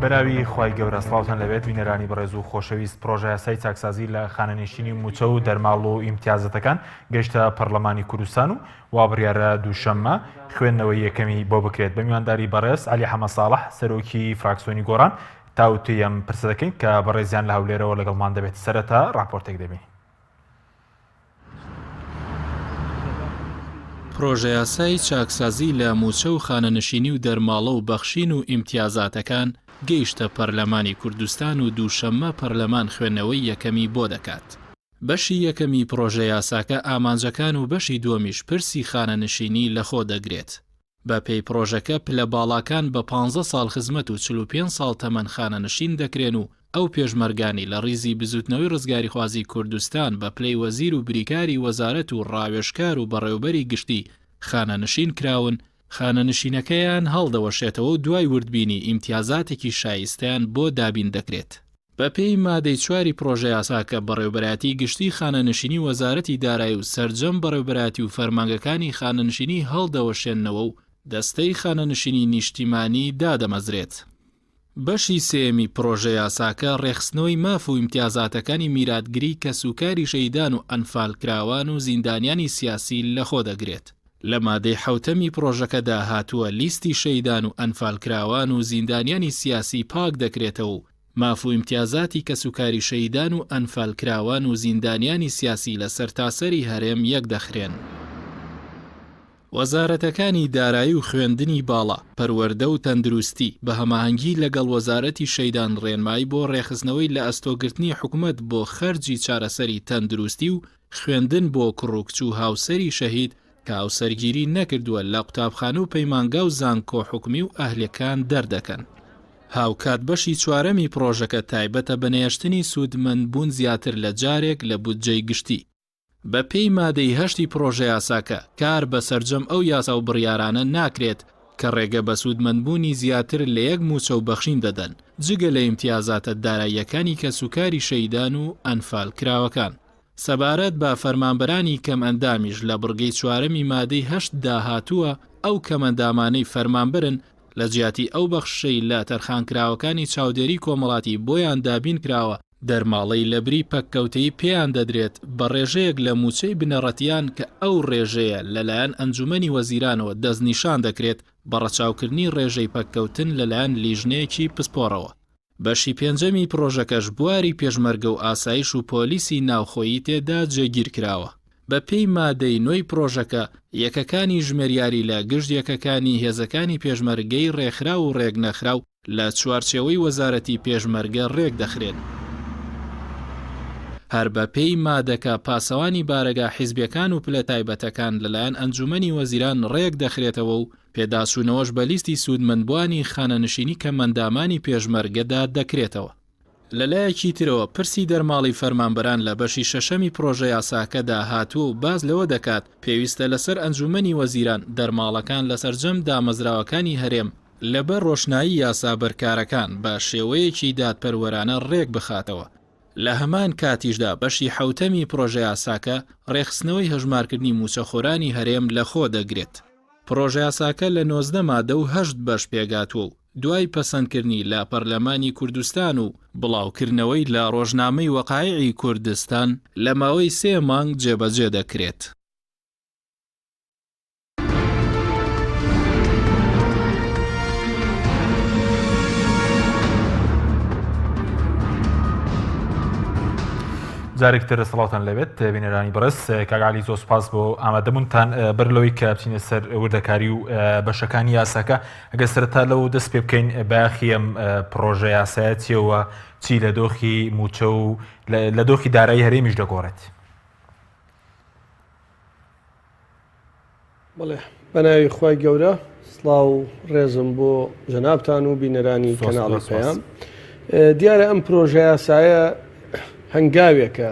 بەناوی خوای گەورە سڵاوتان لەبێت بینەرانی بەڕێز و خۆشەویست پرۆژە یاسای چاکسازی لە خانەنشینی موچە و دەرماڵ و ئیمتیازەتەکان گەیشتە پەرلەمانی کوردستان و وا بڕیارە دووشەممە خوێندنەوەی یەکەمی بۆ بکرێت بە میوانداری بەڕێز عەلی حەمە ساڵح سەرۆکی فراکسیۆنی گۆڕان تاوتوێی ئەم پرسە دەکەین کە بەڕێزیان لە هەولێرەوە لەگەڵمان دەبێت سەرەتا راپۆرتێک دەبینین. پرۆژەیاسای چاکسازی لە مووچە و خانەنشینی و دەرماڵە و بەخشین و ئیمتیازاتەکان گەیشتە پەرلەمانی کوردستان و دووشەممە پەرلەمان خوێندنەوەی یەکەمی بۆ دەکات. بەشی یەکەمی پڕۆژەیاساکە ئامانجەکان و بەشی دووەمیش پرسی خانەنشینی لەخۆ دەگرێت. بە پێی پڕۆژەکە پلە باڵاکان بە پانزە ساڵ خزمەت و 45 ساڵ تەمەن خانەنشین دەکرێن و ئەو پێشمەرگانەی لە ڕیزی بزووتنەوەی ڕزگاریخوازی کوردستان بە پلەی وەزیر و بریکاری وەزارەت و ڕاوێژکار و بەڕێوەبەری گشتی خانەنشین کراون، خانەنشینەکەیان هەڵدەوەشێتەوە و دوای وردبینی ئیمتیازاتێکی شایستەیان بۆ دابین دەکرێت. بەپێی مادەی چواری پڕۆژەیاساکە، بەڕێوەبەرایەتی گشتی خانەنشینی وەزارەتی دارایی و سەرجەم بەڕێوەبەرایەتی و فەرمانگەکانی خانەنشینی هەڵدەوەشێننەوە و دەستەی خانەنشینی نیشتیمانی دادەمەزرێت. بەشی سێیەمی پڕۆژەیاساکە ڕێکخستنەوەی ماف و ئیمتیازاتەکانی میراتگری کەسوکاری شەهیدان و ئەنفالکراوان و زیندانیانی سیاسی لەخۆدەگرێت. لە مادەی حەوتەمی پڕۆژەکەدا هاتووە لیستی شەهیدان و ئەنفالکراوان و زیندانیانی سیاسی پاک دەکرێتەوە و ماف و ئیمتیازاتی کەسوکاری شەهیدان و ئەنفالکراوان و زیندانیانی سیاسی لە سەرتاسەری هەرێم یەکدەخرێن. وەزارەتەکانی دارایی و خوێندنی باڵا، پەروەردە و تەندروستی، بە هەماهەنگی لەگەڵ وەزارەتی شەیدان ڕێنمایی بۆ ڕێکخستنەوەی لەئەستۆگرتنی حکومەت بۆ خەرجی چارەسەری تەندروستی و خوێندن بۆ کوڕ و کچ و هاوسەری شەهید کە هاوسەرگیری نەکردووە لە قوتابخانە و پەیمانگا و زانکۆ حکومی و ئەهلیەکان دەردەکەن. هاوکات بەشی چوارەمی پڕۆژەکە تایبەتە بە نەهێشتنی سوودمەندبوون زیاتر لە جارێک لە بودجەی گشتی. بە پێی مادەی هەشتی پڕۆژەیاساکە، کار بە سەرجەم ئەو یاسا و بڕیارانە ناکرێت کە ڕێگە بە سوودمەندبوونی زیاتر لە یەک مووچە و بەخشین دەدەن، جگە لە ئیمتیازاتە داراییەکانی کەسوکاری شەهیدان و ئەنفالکراوەکان. سەبارەت بە فەرمانبەرانی کەمئەندامیش لە بڕگەی چوارەمی مادەی هەشت دا هاتووە، ئەو کەمئەندامانەی فەرمانبەرن لە جیاتی ئەو بەخششەی لە تەرخانکراوەکانی چاودێری کۆمەڵاتی بۆیان دابین کراوە، دەرماڵەی لەبری پەککەوتەیی پێیان دەدرێت بە ڕێژەیەک لە مووچەی بنەڕەتییان کە ئەو ڕێژەیە لەلایەن ئەنجوومەنی وەزیرانەوە دەستنیشان دەکرێت بە ڕەچاوکردنی ڕێژەی پەککەوتن لەلایەن لیژنەیەکی پسپۆڕەوە. بەشی پێنجەمی پڕۆژەکەش بواری پێشمەرگە و ئاسایش و پۆلیسی ناوخۆیی تێدا جێگیر کراوە. بە پێی مادەی نۆی پڕۆژەکە، یەکەکانی ژمێریاری لە گشت یەکەکانی هێزەکانی پێشمەرگەی ڕێکخراو و ڕێکنەخراو لە چوارچێوەی وەزارەتی پێشمەرگە ڕێکدەخرێن. هەر بە پێی مادەکە پاسەوانی بارەگا حیزبیەکان و پلە تایبەتەکان لەلایەن ئەنجومەنی وەزیران ڕێکدەخرێتەوە و پێداچوونەوەش بە لیستی سوودمەندبووانی خانەنشینی کەمئەندامانی پێشمەرگەدا دەکرێتەوە. لەلایەکی ترەوە پرسی دەرماڵی فەرمانبەران لە بەشی شەشەمی پڕۆژەیاساکەدا هاتووە و باس لەوە دەکات، پێویستە لەسەر ئەنجوومەنی وەزیران دەرماڵەکان لە سەرجەم دامەزراوەکانی هەرێم لەبەر ڕۆشنایی یاسا بەرکارەکان بە شێوەیەکی دادپەروەرانە ڕێک بخاتەوە. لە هەمان کاتیشدا بەشی حەوتەمی پڕۆژەیاساکە ڕێکخستنەوەی هەژمارکردنی مووچەخۆرانی هەرێم لەخۆ دەگرێت. پڕۆژەیاساکە لە 19 مادە و هەشت بەش پێکهاتووە و دوای پەسەندکردنی لە پەرلەمانی کوردستان و بڵاوکردنەوەی لە ڕۆژنامەی وەقایعی کوردستان لە ماوەی سێ مانگ جێبەجێ دەکرێت. جارێک تر سڵاوتان لەبێت بینەرانی بەڕێز کاک عەلی زۆر سوپاس بۆ ئامادەبوونتان بەر لەوەی کە بچینە سەر وردەکاری و بەشەکانی یاساکە ئەگەر سەرەتا لەو دەست پێ بکەین بایەخی ئەم پڕۆژە یاسایە چیەوە چی لە دۆخی موچە و لە دۆخی دارایی هەرێمیش دەگۆڕێت بەڵێ بەناوی خوای گەورە سڵاو و ڕێزم بۆ جەنابتان و بینەرانی کەناڵی پەیام دیارە ئەم پرۆژە یاسایە هەنگاوێکە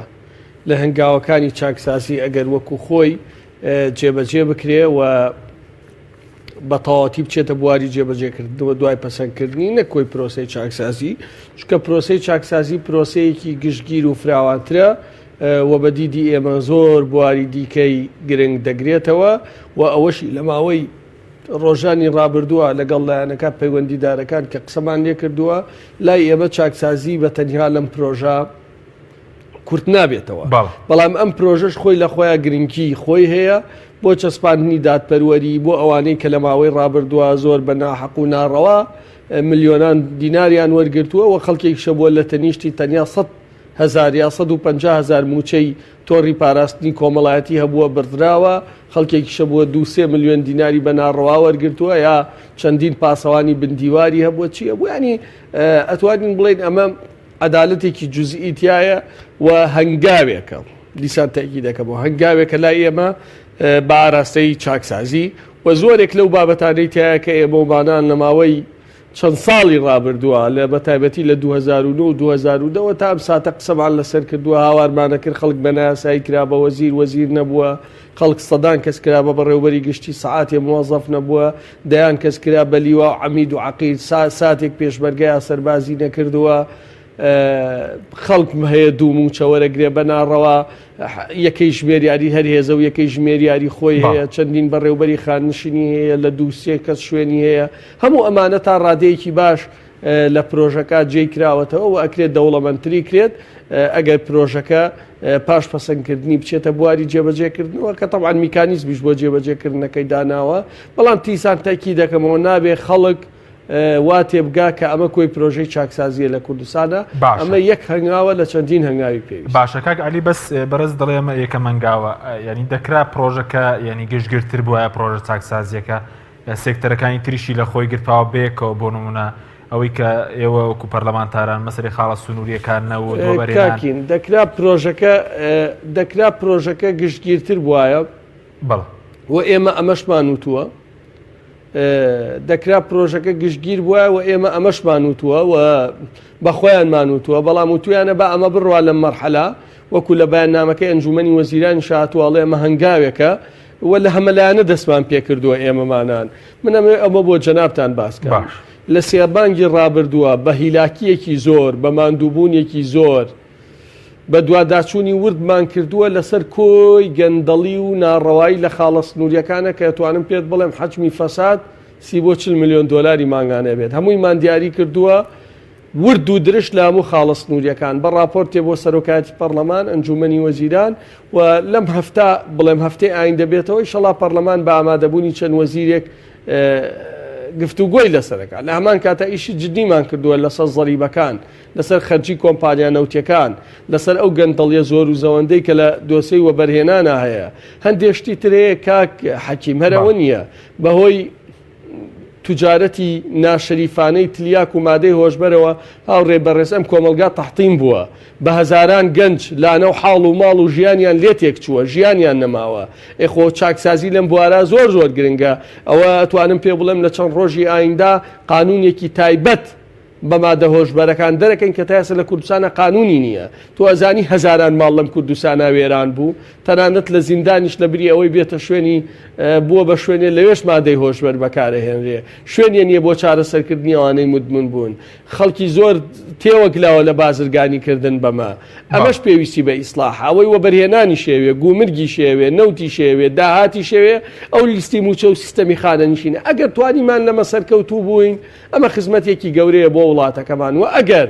لە هەنگاوەکانی چاکسازی ئەگەر وەکو خۆی جێبەجێ بکرێ و بە تەواوەتی بچێتە بواری جێبەجێکردنەوە دوای پەسەندکردنی نەک کۆی پرۆسەی چاکسازی چونکە پرۆسەی چاکسازی پرۆسەیەکی گشتگیر و فراوانترە و بە دیدی ئێمە زۆر بواری دیکەی گرنگ دەگرێتەوە و ئەوەشی لە ماوەی. ڕۆژانی ڕابردووە لەگەڵ لایەنەکان پەیوەندیدارەکان کە قسەمان لێ کردووە، لای ئێمە چاکسازی بە تەنها لەم پرۆژە کورت نابێتەوە. بەڵام ئەم پرۆژەش خۆی لە خۆیان گرنگی خۆی هەیە بۆ چەسپاندنی دادپەروەری بۆ ئەوانەی کە لە ماوەی ڕابردووە زۆر بە ناحەق و ناڕەوا ملیۆنان دیناریان وەرگرتووە و خەڵکێکیشە بووە لە تەنیشتی تەنیا 100 هەزار یا 150 هەزار مووچەی تۆڕی پاراستنی کۆمەڵایەتی هەبووە بڕدراوە، خەڵکێکیشە بووە دوو سێ ملیۆن دیناری بە ناڕەوا وەرگرتووە یا چەندین پاسەوانی بن دیواری هەبووە چی هەبوو ینی ئەتوانین بڵێین ئەمە عەدالەتێکی جوزئی تایە و هەنگاوێکە دیسان تەئکید دەکەمەوە هەنگاوێکە لای ئێمە بە ئاراستەی چاکسازی و زۆرێک لەو بابەتانەی تایە کە ئێمەومانان لە ماوەی چەند ساڵی ڕابردووە لە بەتایبەتی لە 2009 و 2010 ەوە تا ئەم ساتە قسەمان لەسەر کردووە هاوارمانە کرد خەڵک بە نایاسایی کرا بە وەزیر وەزیر نەبووە خەڵک سەدان کەس کرا بە بەڕێوبەری گشتی سەعاتێ موەزەف نەبووە دەیان کەس کرا بە لیوا و عەمید و عەقید ساتێک پێشمەرگە یا سەربازی نەکردووە خەڵک هەیە دوو مووچە وەرەگرێ بە ناڕەوا یەکەی ژمێریاری هەر هێزە و یەکەی ژمێریاری خۆی هەیە چەندین بەڕێوبەری خاننشینی هەیە لە دوو سێ کەس شوێنی هەیە هەموو ئەمانە تا ڕادەیەکی باش لە پرۆژەکە جێی کراوەتەوە و ئەکرێت دەوڵەمەندتری کرێت ئەگەر پرۆژەکە پاش پەسەندکردنی بچێتە بواری جێبەجێکردنەوە کە تەبعەن میکانیزمیش بۆ جێبەجێکردنەکەی داناوە بەڵام تیسان تەکی دەکەمەوە نابێ خەڵک وا تێبگا کە ئەمە کۆی پرۆژەی چاکسازیە لە کوردستانە ئەمە یەک هەنگاوە لە چەندین هەنگاوی پێویست. باشە کاک علی بەس بەڕێز دەڵێ ئەمە یەکەم هەنگاوە یعنی دەکرا پرۆژەکە یعنی گشتگرتر بوایە پرۆژە چاکسازیەکە سێکتەرەکانی تریشی لە خۆی گرتاوە بەیەکەوە بۆ نمونە ئەوەی کە ئێوە وەکو پەرلەمانتاران مەسەری خاڵە سنووریەکان نەوت وەبەرهێنان. کاکین دەکرا پرۆژەکە دەکرا پرۆژەکە گشتگیرتر بوایە بەڵێ. و ئێمە ئەمەشمان وتووە دەکرا پرۆژەکە گشتگیر بوایە و ئێمە ئەمەشمان وتووە و بە خۆیانمان وتووە بەڵام وتویانە با ئەمە بڕوا لەم مەرحەلە وەکو لە بەیاننامەکەی ئەنجومەنی وەزیرانیش هاتووە ئەڵێ ئەمە هەنگاوێکە و لە هەمەلایەنە دەستمان پێکردووە ئێمەمانان من ئەمەوێ ئەمە بۆ جەنابتان باس کەم باش. لە سێ مانگی ڕابردووە بە هیلاکییەکی زۆر بە ماندووبوونێکی زۆر بەدواداچوونی وردمان کردووە لەسەر کۆی گەندەڵی و ناڕەوایی لە خاڵە سنوورییەکانە کە ئەتوانم پێت بڵێم حەجمی فەساد 30 بۆ 40 ملیۆن دۆلاری مانگانە بێت هەموویمان دیاری کردووە ورد و درشت لە هەموو خاڵە سنوورییەکان بە ڕاپۆرتێ بۆ سەرۆکایەتی پەڕلەمان، ئەنجوومەنی وەزیران و لەم هەفتە بڵێم هەفتەی ئایندە بێتەوە ئیشەڵا پەڕلەمان بە ئامادەبوونی چەند وەزیرێک گفتوگۆی لەسەر دەکات. لە هەمان کاتا ئیشی جدیمان کردووە لەسەر زەریبەکان، لەسەر خەرجی کۆمپانیا نەوتیەکان، لەسەر ئەو گەندەڵیە زۆر و زەوەندەی کە لە دۆسێی وەبەرهێنانا هەیە. هەندێ شتی تر هەیە کاک حەکیم هەر ئەوە نییە بەهۆی توجارەتی ناشەریفانەی تلیاک و مادەی هۆشبەرەوە هاوڕێ بەڕێز ئەم کۆمەڵگا تەحتیم بووە بە هەزاران گەنج لانە و حاڵ و ماڵ و ژیانیان لێ تێکچووە ژیانیان نەماوە ئێ خۆ چاکسازی لەم بوارە زۆر زۆر گرنگە ئەوە ئەتوانم پێ بڵێم لە چەند ڕۆژی ئایندا قانونێکی تایبەت بە مادە هۆشبەرەکان دەرەکەین کە تا ئێستا لە کوردستانا قانونی نییە تۆ ئەزانی هەزاران ماڵ لەم کوردستانا وێران بوو تەنانەت لە زیندانیش لە بری ئەوەی بێتە شوێنی بووە بە شوێنێ لەوێش مادەی هۆشبەر بەکارەهێنرێ شوێنێ نییە بۆ چارەسەرکردنی ئەوانەی مدمن بوون خەڵکی زۆر تێوەگلاوە لە بازرگانی کردن بەمە ئەمەش پێویستی بە ئیسلاحە ئەوەی وەبەرهێنانی شێوێ گومرگی شێوێ نەوتی شێوێ داهاتی شێوێ ئەو لیستی موچە و سیستەمی خانەنشینە ئەگەر توانیمان لەمە سەرکەوتوو بووین ئەمە خزمەتێکی گەورەیە بۆ وڵاتەکەمان و ئەگەر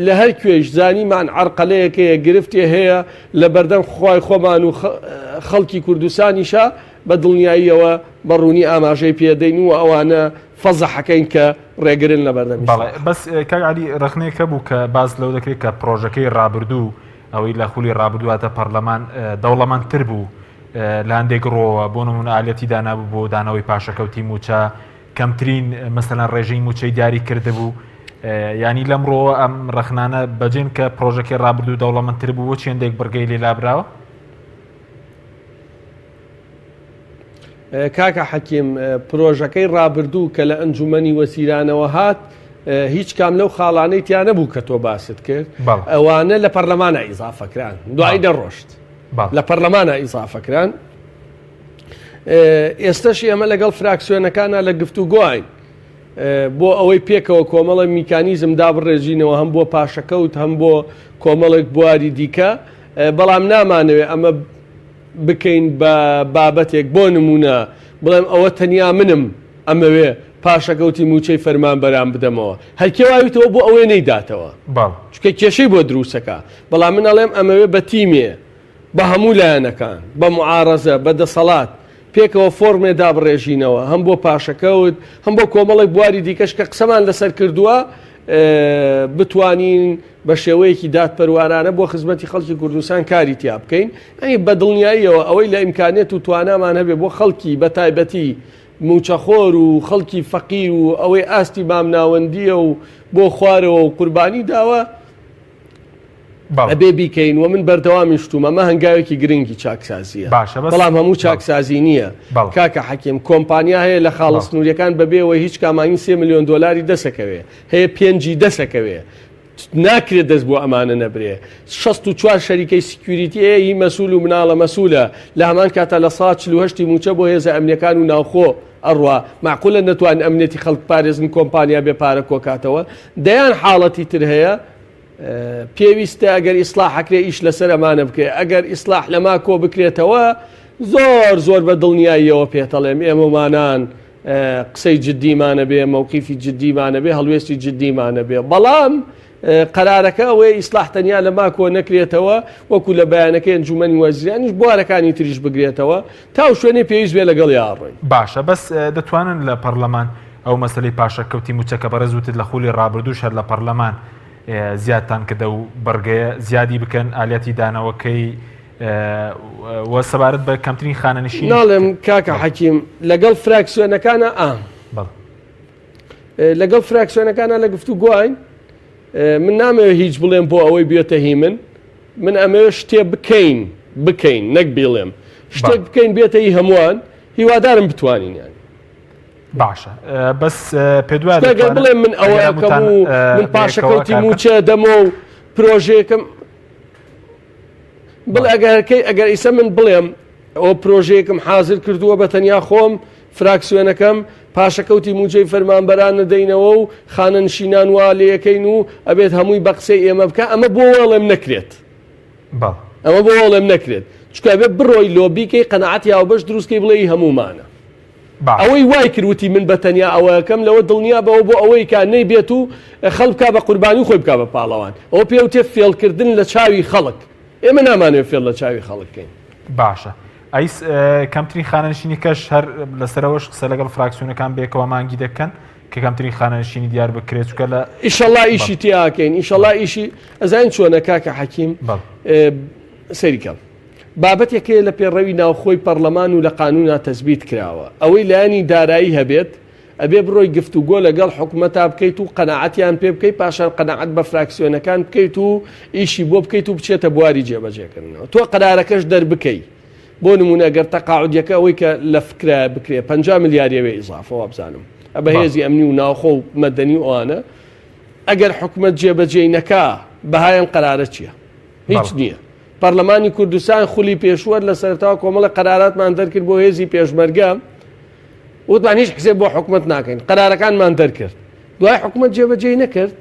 لە هەر کوێیش زانیمان عەرقەلەیەک هەیە، گرفتێ هەیە لە بەردەم خوای خۆمان و خەڵکی کوردستانیشا، بە دڵنیاییەوە بە ڕوونی ئاماژەی پێ دەین و ئەوانە فەزحەکەین کە ڕێگرن لە بەردەم بەڵێ بەس کاک عەلی ڕەخنەیەک هەبوو کە باس لەوە دەکرێت کە پڕۆژەکەی ڕابردوو ئەوەی لە خولی ڕابردوو هاتە پەڕلەمان دەوڵەمەندتر بوو لە هەندێک ڕۆوە بۆ نمونە ئالەتی دانابوو بۆ دانەوەی پاشەکەوتی مووچە کەمترین مەسەلەن ڕێژەی مووچەی دیاری کردبوو یانی لەمڕۆوە ئەم ڕەخنانە بەجێن کە پرۆژەکەی ڕابردوو دەوڵەمەندتر بوو بۆچی هەندێک بڕگەی لێ لابراوە؟ کاکە حەکیم پرۆژەکەی ڕابردوو کە لە ئەنجومەنی وەزیرانەوە هات هیچ کام لەو خاڵانەی تیا نەبوو کە تۆ باست کرد ئەوانە لە پەرلەمانە ئیزافەکران دوای دەڕۆشت لە پەرلەمانە ئیزافەکران ئێستەش ئێمە لەگەڵ فراکسیۆنەکانە لە گفتوگۆین بۆ ئەوەی پێکەوە کۆمەڵە میکانیزم دابڕێژینەوە هەم بۆ پاشەکەوت هەم بۆ کۆمەڵێک بواری دیکە بەڵام نامانەوێ ئەمە بکەین بە بابەتێک بۆ نمونە. بڵێم ئەوە تەنیا منم ئەمەوێ پاشەکەوتی مووچەی فەرمانبەران بدەمەوە هەرکێ واویتەوە بۆ ئەوەیە نەیداتەوە چونکە کێشەی بۆ دروستەکە بەڵام من ئەڵێم ئەمەوێ بە تیمێ بە هەموو لایەنەکان بە معارەزە بە دەسەڵات پێکەوە فۆرمێ دابڕێژینەوە هەم بۆ پاشەکەوت هەم بۆ کۆمەڵێک بواری دیکەش کە قسەمان لەسەر کردووە بتوانین بە شێوەیەکی دادپەروارانە بۆ خزمەتی خەڵکی کوردستان کاری تیا بکەین ئەی بە دڵنیاییەوە ئەوەی لە ئیمکانێت و توانامان هەبێ بۆ خەڵکی بە تایبەتی موچەخۆر و خەڵکی فەقیر و ئەوەی ئاستی مامناوەندیە و بۆ خوارەوە و قوربانی داوە ئەبێ بیکەین و من بەردەوامیش توم ئەمە هەنگاوێکی گرنگی چاکسازیە بەڵام هەموو چاکسازی نییە کاکە حەکیم کۆمپانیا هەیە لە خاڵە سنووریەکان بەبێەوە هیچ کامانی سێ میلیۆن دلاری دەسەکەوێ هەیە پێنجی دەسەکەوێ ناکرێت دەست بۆ ئەمانە نەبرێ 64 شەریکەی security هەیە هی مەسول و مناڵە مەسولە لە هەمان کاتا لە سا 48 موچە بۆ هێزە ئەمنیەکان و ناوخۆ ئەڕوا معقولە نەتوان ئەمنیەتی خەڵک پارێزن کۆمپانیا بێ پارە کۆکاتەوە دەیان حاڵەتی تر هەیە پێویستە ئەگەر ئیسلاح ئەکرێ ئیش لەسەر ئەمانە بکرێ ئەگەر ئیسلاح لە ماکۆ بکرێتەوە زۆر زۆر بە دڵنیاییەوە پێتەڵێم ئێمەمانان قسەی جددیمانە بێ مەوقیفی جددیمانە بێ هەڵوێستی جددیمانە بێ بەڵام قەرارەکە ئەوەیە ئیسلاح تەنیا لە ماکۆ نەکرێتەوە وەکو لە بەیانەکەی ئەنجومەنی وەزیرانیش بوارەکانی تریش بگرێتەوە تا و شوێنێ پێویست بێ لەگەڵ یاڕۆین. باشە بەس دەتوانن لە پەڕلەمان ئەو مەسەلەی پاشەکەوتی موچە کە بەڕێز وتت لە خولی ڕابردووش هەر لە پەڕلەمان زیادتان کردە و بڕگەیە زیادی بکەن ئالیاتی دانەوەکەی و سەبارەت بە کەمترین خانەنشین ناڵێم کاکە حەکیم لەگەڵ فراکسیۆنەکانە ئا لەگەڵ فراکسیۆنەکانە لە گفتوگۆین من نامەوێت هیچ بڵێم بۆ ئەوەی بێتە هی من من ئەمەوێت شتێ بکەین بکەین نەک بیڵێم شتێک بکەین بێتە هی هەمووان هیوادارم بتوانین یان باشە بەس پێ دوای بڵێم من ئەوەکەم و من پاشەکەوتی موچە دەمەوە و پرۆژەیەکم بڵێ ئەگەرکەی ئەگەر ئیسە من بڵێم ئەوە پرۆژەیەکم حازر کردووە بە تەنیا خۆم فراکسیۆنەکەم پاشەکەوتی مووچەی فەرمانبەران نەدەینەوە و خانەنشینان وا لێیەکەین و ئەبێت هەمووی بە قسەی ئێمە بکا ئەمە بۆ وەڵێم نەکرێت ئەمە بۆ وەڵێم نەکرێت چونکە ئەبێت بڕۆی لۆبیکەی قەناعەتی هاوبەش دروستکەی بڵێ ئی هەموومانە ئەوەی وای کرد وتی من بە تەنیا ئەوەکەم لەوە دڵنیا بەوە بۆ ئەوەی کا نەیبێت و خەڵک بکا بە قوربانی و خۆی بکا بە پاڵەوان ئەوە پێوتێ فێڵکردن لە چاوی خەڵک ئێمە نامانەوێت فێڵ لە چاوی خەڵک بکەین. باشە ئەی کەمترین خانەنشینیکەش هەر لەسەرەوەش قسە لەگەڵ فراکسیۆنەکان بێکەوە مانگی دەکەن کە کەمترین خانەنشینی دیار بکرێت چکە لە ئیشەڵا ئیشی تیاکەین ئیشەڵا ئیشی ئەزانین چۆنە کاکە حەکیم سەریکەم بابەتێک هەیە لە پێڕەوی ناوخۆی پەرلەمان و لە قانونا تەسبیت کراوە ئەوەی لایەنی دارایی هەبێت ئەبێ بڕۆی گفتوگۆ لەگەڵ حکومەتا بکەیت و قەناعەتیان پێ بکەیت پاشان قەناعەت بە فراکسیۆنەکان بکەیت و ئیشی بۆ بکەیت و بچێتە بواری جێبەجێکردنەوە تۆ قەرارەکەش دەربکەی بۆ نمونە گەر تەقاعودیەکە ئەوەی کە لە فکرایە بکرێ 50 ملیاریەوێ ئیزافە وابزانم ئە بە هێزی ئەمنی و ناوخۆ و مەدەنی و ئەوانە ئەگەر حکومەت جێبەجێی نەکا بەهای ئەم قەرارە چییە؟ هیچ نییە. پەرلەمانی کوردستان خولی پێشووەر لە سەرەتاوە کۆمەڵە قەراراتمان دەرکرد بۆ هێزی پێشمەرگە وتمان هیچ حسێب بۆ حکومەت ناکەین قەرارەکانمان دەرکرد دوای حکومەت جێبەجێی نەکرد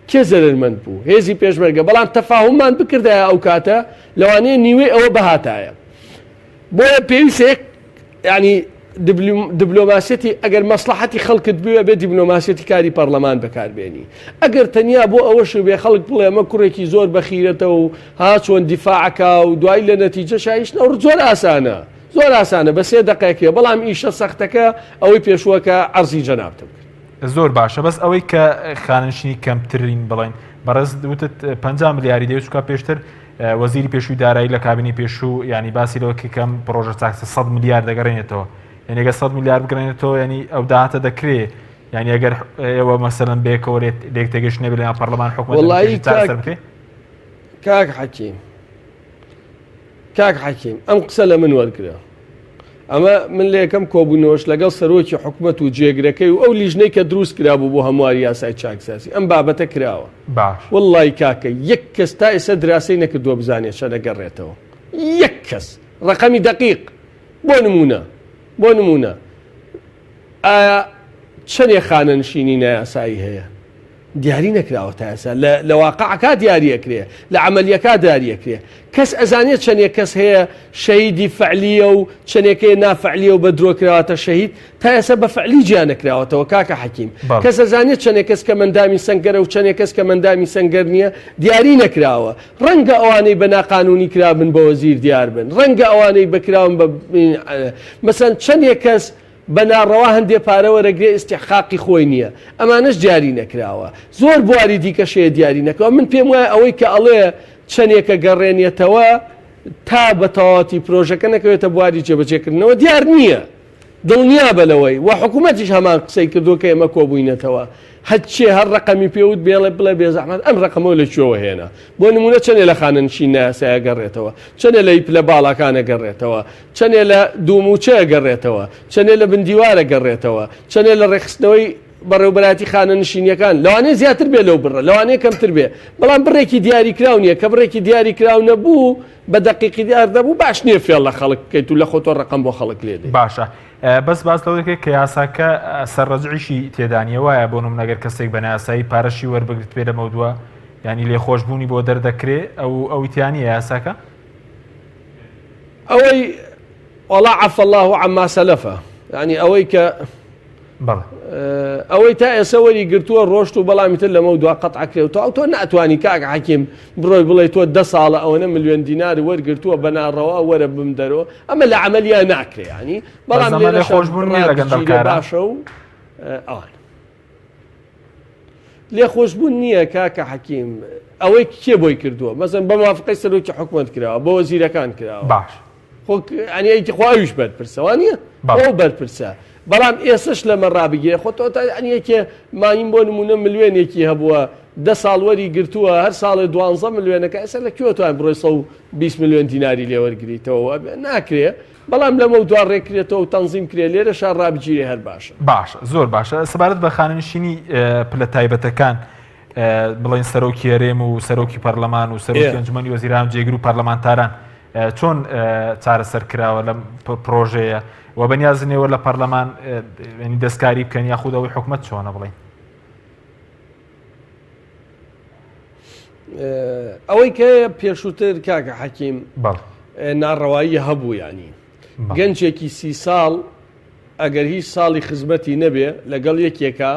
کێ زەرەرمەند بوو هێزی پێشمەرگە بەڵام تەفاهممان بکردایە ئەو کاتە لەوانەیە نیوەی ئەوە بهاتایە بۆیە پێویستە یەک یانی دبلۆماسیەتی ئەگەر مەسڵەحەتی خەڵکت بوێ بێ دیبلۆماسیەتی کاری پەڕلەمان بەکاربێنی ئەگەر تەنیا بۆ ئەوەش بێ خەڵک بڵێ ئەمە کوڕێکی زۆر بەخیرەتە و ها چۆن دیفاعەکا و دوای لە نەتیجە شایش نەوڕ زۆر ئاسانە زۆر ئاسانە بە سێ دەقێکێ بەڵام ئیشە سەختەکە ئەوەی پێشووەکە عەرزی جەنابتم کرد. زۆر باشە بەس ئەوەی کە خانەنشینی کەمترین بڵێن بەڕێز وتت 50 ملیاری دەوێت چکا پێشتر وەزیری پێشووی دارایی لە کابینەی پێشوو یانی باسی لەوە کرد کە ئەم پڕۆژە چاکسە 100 ملیار دەگەڕێنێتەوە یعنی ئەگەر 100 ملیار بگەڕێنێتەوە یعنی ئەو داهاتە دەکرێ یعنی ئەگەر ئێوە مەسەلەن بەیەکەوە لێک تێگەشت نەبێت لەناو پەرلەمان حکومەت وەڵایی چارەسەر کاک بکرێ کاک حەکیم کاک حەکیم ئەم قسە لە من وەرگرە ئەمە من لە یەکەم کۆبوونەوەش لەگەڵ سەرۆکی حکومەت و جێگرەکەی و ئەو لیژنەی کە دروست کرابوو بۆ هەمواری یاسای چاکسازی ئەم بابەتە کراوە. باش. وەڵڵای کاکە یەک کەس تا ئێستا دراسەی نەکردووە بزانێت چەند ئەگەڕێتەوە. یەک کەس. ڕەقەمی دەقیق. بۆ نموونە. بۆ نموونە. ئایا چەنێ خانەنشینی نایاسایی هەیە؟ دیاری نەکراوە تا ئێستا لە لە واقعەکە دیاریەکرێ لە عەمەلیەکە دیاریەکرێ کەس ئەزانێت چەندێک کەس هەیە شەهیدی فعلیە و چەندێکەیە نافعلیە و بە درۆ کراوەتە شەهید تا ئێستا بە فعلی جیا نەکراوەتەوە کاکە حەکیم کەس ئەزانێت چەندێک کەس کە مەندامی سەنگەرە و چەندێک کەس کە مەندامی سەنگەر نییە دیاری نەکراوە ڕەنگە ئەوانەی بە ناقانونی کرابن بە وەزیر دیار بن ڕەنگە ئەوانەی بەکراون بە مەسەن چەندێک کەس بە ناڕەوا هەندێ پارە وەرەگرێ ئیستیحقاقی خۆی نییە ئەمانەش دیاری نەکراوە زۆر بواری دیکەش هەیە دیاری نەکراوە من پێم وایە ئەوەی کە ئەڵێ چەندێکە گەڕێنێتەوە تا بە تەواوەتی پرۆژەکە نەکەوێتە بواری جێبەجێکردنەوە دیار نییە دڵنیابە لەوەی و حکوومەتیش هەمان قسەی کردووە کە ئێمە کۆبووینەتەوە هەرچێ هەر ڕقەمی پێوت بێڵێ بڵێ بێزەحمەت ئەم ڕقەمەوە لە کوێوە هێنا بۆ نمونە چەندێ لە خانەنشین نایاسایە گەڕێتەوە چەندێ لە پلە باڵاکانە گەڕێتەوە چەنێ لە دووموچە ئەگەڕێتەوە، چەنێ لە بندیوار ئەگەڕێتەوە، چەنێ لە ڕێکخستنەوەی بەڕێوبەرایەتی خانەنشینیەکان، لەوانەیە زیاتر بێ لەو بڕە، لەوانەیە کەمتر بێ، بەڵام بڕێکی دیاریکراو نییە، کە بڕێکی دیاریکراو نەبوو، بە دەقیقی دیار نەبوو، باش نییە فێڵ لە خەڵک بکەیت و لە خۆتۆ ڕەقەم بۆ خەڵک لێ دەی. باشە بەس باس لەوە دەکرێت کە یاساکە سەرڕەجعیشی تێدا نییە وایە بۆ نمونە گەر کەسێک بە نایاسایی پارەشی وەربگرتبێ لەمەودوا یانی لێخۆشبوونی بۆ دەردەکرێ ئەو ئەوی تیا نییە یاساکە؟ ئەوەی وەڵا عفا اللە عما سلف یعنی ئەوەی کە ئەوەی تا ئێسە وەری گرتووە ڕۆشت و بەڵامی تر لەمە دوا قەت عکرێ و تۆ تۆ ناتوانانی کاک حەکیم بڕۆی بڵێ تۆ دە ساڵە ئەوەنە ملیۆن دینار وەرگرتووە بە ناڕەوا وەرە بم دەرەوە ئەمە لە عملیان ناکرێ ینی بەڵام لێرە خۆشبوون لە گەندەڵکارە باشە و ئەوان لێخۆشبوون نییە کاکە حەکیم ئەوەی کێ بۆی کردووە مەزن بە موافقەی سەرۆکی حکومەت کراوە بۆ وەزیرەکان کراوە باش خۆ ئەنیەکی خۆ ئەویش بەرپرسە وا نییە ئەو بەرپرسە بەڵام ئێسش لەمە ڕابگیرێ خۆ تۆ تا ئەنیەکێ ماین بۆ نمونە ملیۆنێکی هەبووە دە ساڵ وەری گرتووە هەر ساڵێ دوانزە ملیۆنەکە ئێستا لە کوێ توان بڕۆی 120 ملیۆن دیناری لێوەرگریتەوە ناکرێ بەڵام لەمەو دوا ڕێککرێتەوە و تەنزیم کرێ لێرەشا ڕابگیرێ هەر باشە. باشە زۆر باشە سەبارەت بە خانەنشینی پلە تایبەتەکان بڵێن سەرۆکی هەرێم و سەرۆکی پەرلەمان و سەرۆکی ئەنجومەنی وەزیران و جێگر و پەرلەمانتاران چۆن چارەسەر کراوە لەم پرۆژەیە و بەنیازنێوە لە پەرلەمان دەستکاری بکەن یاخود ئەوەی حکومەت چۆنە بڵێن ئەوەی کە پێشووتر کاکە حەکیم ناڕەوایی هەبوو ینی گەنجێکی سی ساڵ ئەگەر هیچ ساڵی خزمەتی نەبێ لەگەڵ یەکێکە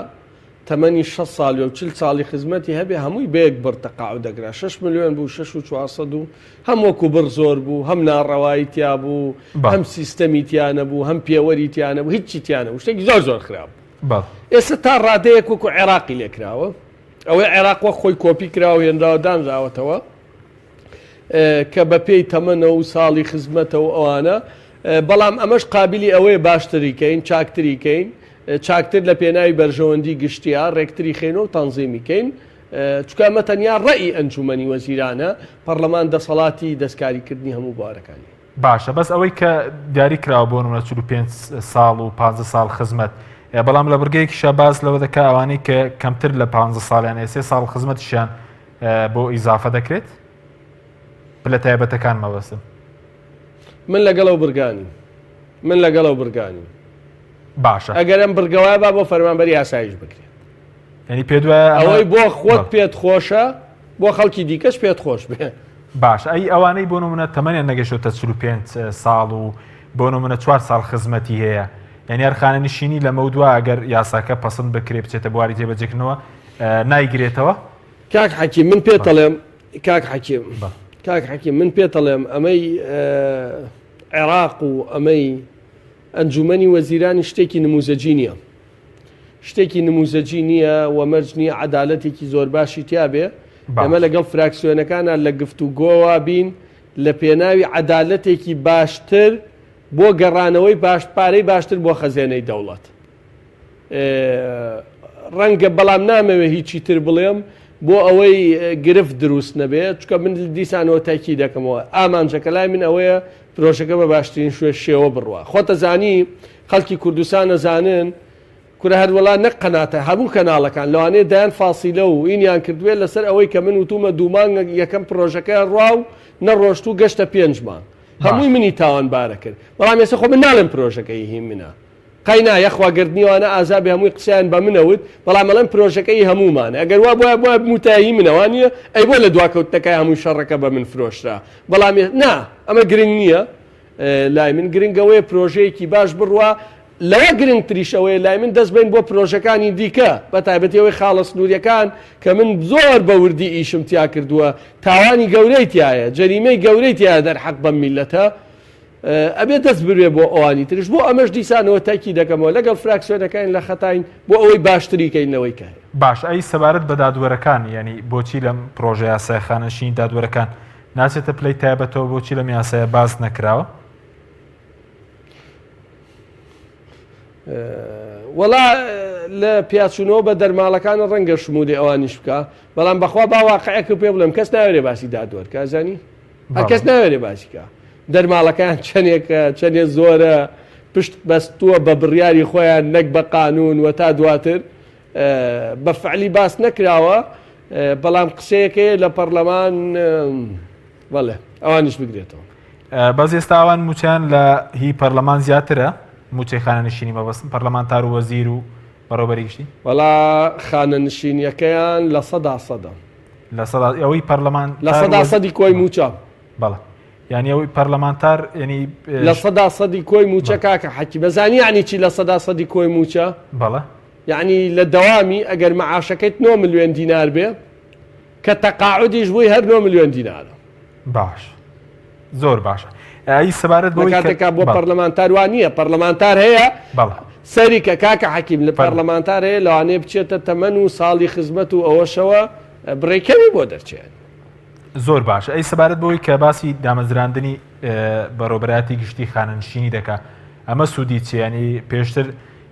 تەمەنی 6 ساڵی و 40 ساڵی خزمەتی هەبێ هەمووی بەیەک بڕ تەقاعد دەکرا 6 ملیۆن بوو 6 و 400 و هەم وەکو بڕ زۆر بوو هەم ناڕەوایی تیا بوو هەم سیستەمی تیا نەبوو هەم پێوەری تیا نەبوو هیچی تیا نەبوو شتێکی زۆر زۆر خراپ بوو ئێستا تا ڕادەیەک وەکو عێراقی لێکراوە ئەوەی عێراق وەک خۆی کۆپی کراوە هێنراوە دانراوەتەوە کە بە پێی تەمەنە و ساڵی خزمەتە و ئەوانە بەڵام ئەمەش قابلی ئەوەیە باشتری کەین چاکتری کەین چاکتر لە پێناوی بەرژەوەندی گشتیا ڕێکتری خێن و تەنزیمی کەین چکە ئەمە تەنیا ڕێی ئەنجومەنی وەزیرانە پەرلەمان دەسەڵاتی دەستکاریکردنی هەموو بوارەکانی باشە بەس ئەوەی کە دیاری کراوە بۆ نمونە 45 ساڵ و 15 ساڵ خزمەت بەڵام لە بڕگەیەکیشا باس لەوە دەکا ئەوانەی کە کەمتر لە 15 ساڵیان هەیە سێ ساڵ خزمەتیشیان بۆ ئیزافە دەکرێت پلە تایبەتەکان مەبەستم من لەگەڵ ئەو بڕگانیم من لەگەڵ ئەو بڕگانیم باشە ئەگەر ئەم بڕگەوە با بۆ فەرمانبەری ئاسایش بکرێت یعنی پێ دوایە ئەوەی بۆ خۆت پێت خۆشە بۆ خەڵکی دیکەش پێت خۆش بێ. باشە ئەی ئەوانەی بۆ نمونە تەمەنیان نەگەشتۆتە 45 ساڵ و بۆ نمونە چوار ساڵ خزمەتی هەیە یعنی هەر خانەنشینی لەمەودوا ئەگەر یاساکە پەسند بکرێ بچێتە بواری جێبەجێکردنەوە نایگرێتەوە؟ کاک حەکیم من پێت ئەڵێم کاک حەکیم کاک حەکیم من پێت ئەڵێم ئەمەی عێراق و ئەمەی ئەنجومەنی وەزیرانی شتێکی نموزەجی نییە شتێکی نموزەجی نییە و مەرج نییە عەدالەتێکی زۆر باشی تیا بێ ئێمە لەگەڵ فراکسیۆنەکانە لە گفتوگۆوە بین لە پێناوی عەدالەتێکی باشتر بۆ گەڕانەوەی باش پارەی باشتر بۆ خەزێنەی دەوڵەت ڕەنگە بەڵام نامەوێ هیچی تر بڵێم بۆ ئەوەی گرفت دروست نەبێت چکە من دیسانەوە تاکی دەکەمەوە ئامانجەکە لای من ئەوەیە پرۆژەکە بە باشترین شوێ شێوە بڕوە خۆتەزانی خەڵکی کوردستان ئەزانن کورە هەر وەڵا نەک قەناتە هەموو کەناڵەکان لەوانەیە دەیان فاسیلە و ئینیان کردبێت لەسەر ئەوەی کە من وتومە دوو مانگ یەکەم پرۆژەکەیان ڕوا و نەڕۆشت و گەشتە پێنج مانگ هەمووی منی تاوانبارە کرد بەڵام ئێستا خۆ من ناڵێم پرۆژەکە هی منە. قەینا یەخوا گەردنی ئەوانە ئازا بێ هەمووی قسەیان بە منە وت، بەڵام ئەڵێم پرۆژەکە ئی هەموومانە، ئەگەر وا بوایە بوایە بموتایە هی منە وا نییە؟ ئەی بۆ لە دواکەوتنەکای هەمووی شەڕەکە بە من فرۆشرا؟ بەڵام نا ئەمە گرنگ نییە لای من، گرنگ ئەوەیە پرۆژەیەکی باش بڕوا، لەوە گرنگتریش ئەوەیە لای من دەست بەین بۆ پرۆژەکانی دیکە، بە تایبەتی ئەوەی خاڵە سنوورییەکان کە من زۆر بە وردی ئیشم تیا کردووە، تاوانی گەورەی تیایە، جەریمەی گەورەی تیایە دەرحەق بەم میللەتە، ئەبێ دەست برێ بۆ ئەوانی ترش بۆ ئەمەش دیسانەوە تاکی دەکەمەوە لەگەڵ فراکسیۆنەکانی لە خەتاین بۆ ئەوەی باشتری کەین لەوەی کە هەیە. باش ئەی سەبارەت بە دادوەرەکان یانی بۆچی لەم پرۆژە یاسای خانەنشینی دادوەرەکان ناچێتە پلەی تایبەتەوە بۆچی لەم یاسایە باس نەکراوە؟ وەڵا لە پیاچوونەوە بە دەرماڵەکانە ڕەنگە شمولی ئەوانیش بکە بەڵام بەخوا با واقعێکە پێ بڵێم کەس ناوێرێ باسی دادوەر کازانی کەس ناوێرێ باسی کە دەرماڵەکان چەندێکە چەندێ زۆرە پشت بەستووە بە بڕیاری خۆیان نەک بە قانون و تا دواتر بە فعلی باس نەکراوە بەڵام قسەیەکەیە لە پەرلەمان بەڵێ ئەوانیش بگرێتەوە. بەس ئێستا ئەوان موچەیان لە هی پەرلەمان زیاترە موچەی خانەنشینی مەبەستم پەرلەمانتار و وەزیر و بەڕێوەبەری گشتی؟ وەڵا خانەنشینیەکەیان لە سەدا سەدە. لە سەدا ئەوەی پەرلەمان لە سەدا سەدی کۆی موچە. بەڵێ یعنی ئەوەی پەرلەمانتار یعنی لە سەدا سەدی کۆی موچە کاکە حەکی بەزانی یعنی چی لە سەدا سەدی کۆی موچە؟ بەڵێ یعنی لە دەوامی ئەگەر مەعاشەکەیت 9 ملیۆن دینار بێ کە تەقاعودیش بووی هەر 9 ملیۆن دینارە. باش زۆر باشە ئەی سەبارەت بەوەی کە کاتێکا بۆ پەرلەمانتار وا نییە پەرلەمانتار هەیە سەری کە کاکە حەکیم لە پەرلەمانتار هەیە لەوانەیە بچێتە تەمەن و ساڵی خزمەت و ئەوەشەوە بڕێکەوی بۆ دەرچێن. زۆر باشە ئەی سەبارەت بەوەی کە باسی دامەزراندنی بەڕێوەبەرایەتی گشتی خانەنشینی دەکا ئەمە سوودی چیە ینی پێشتر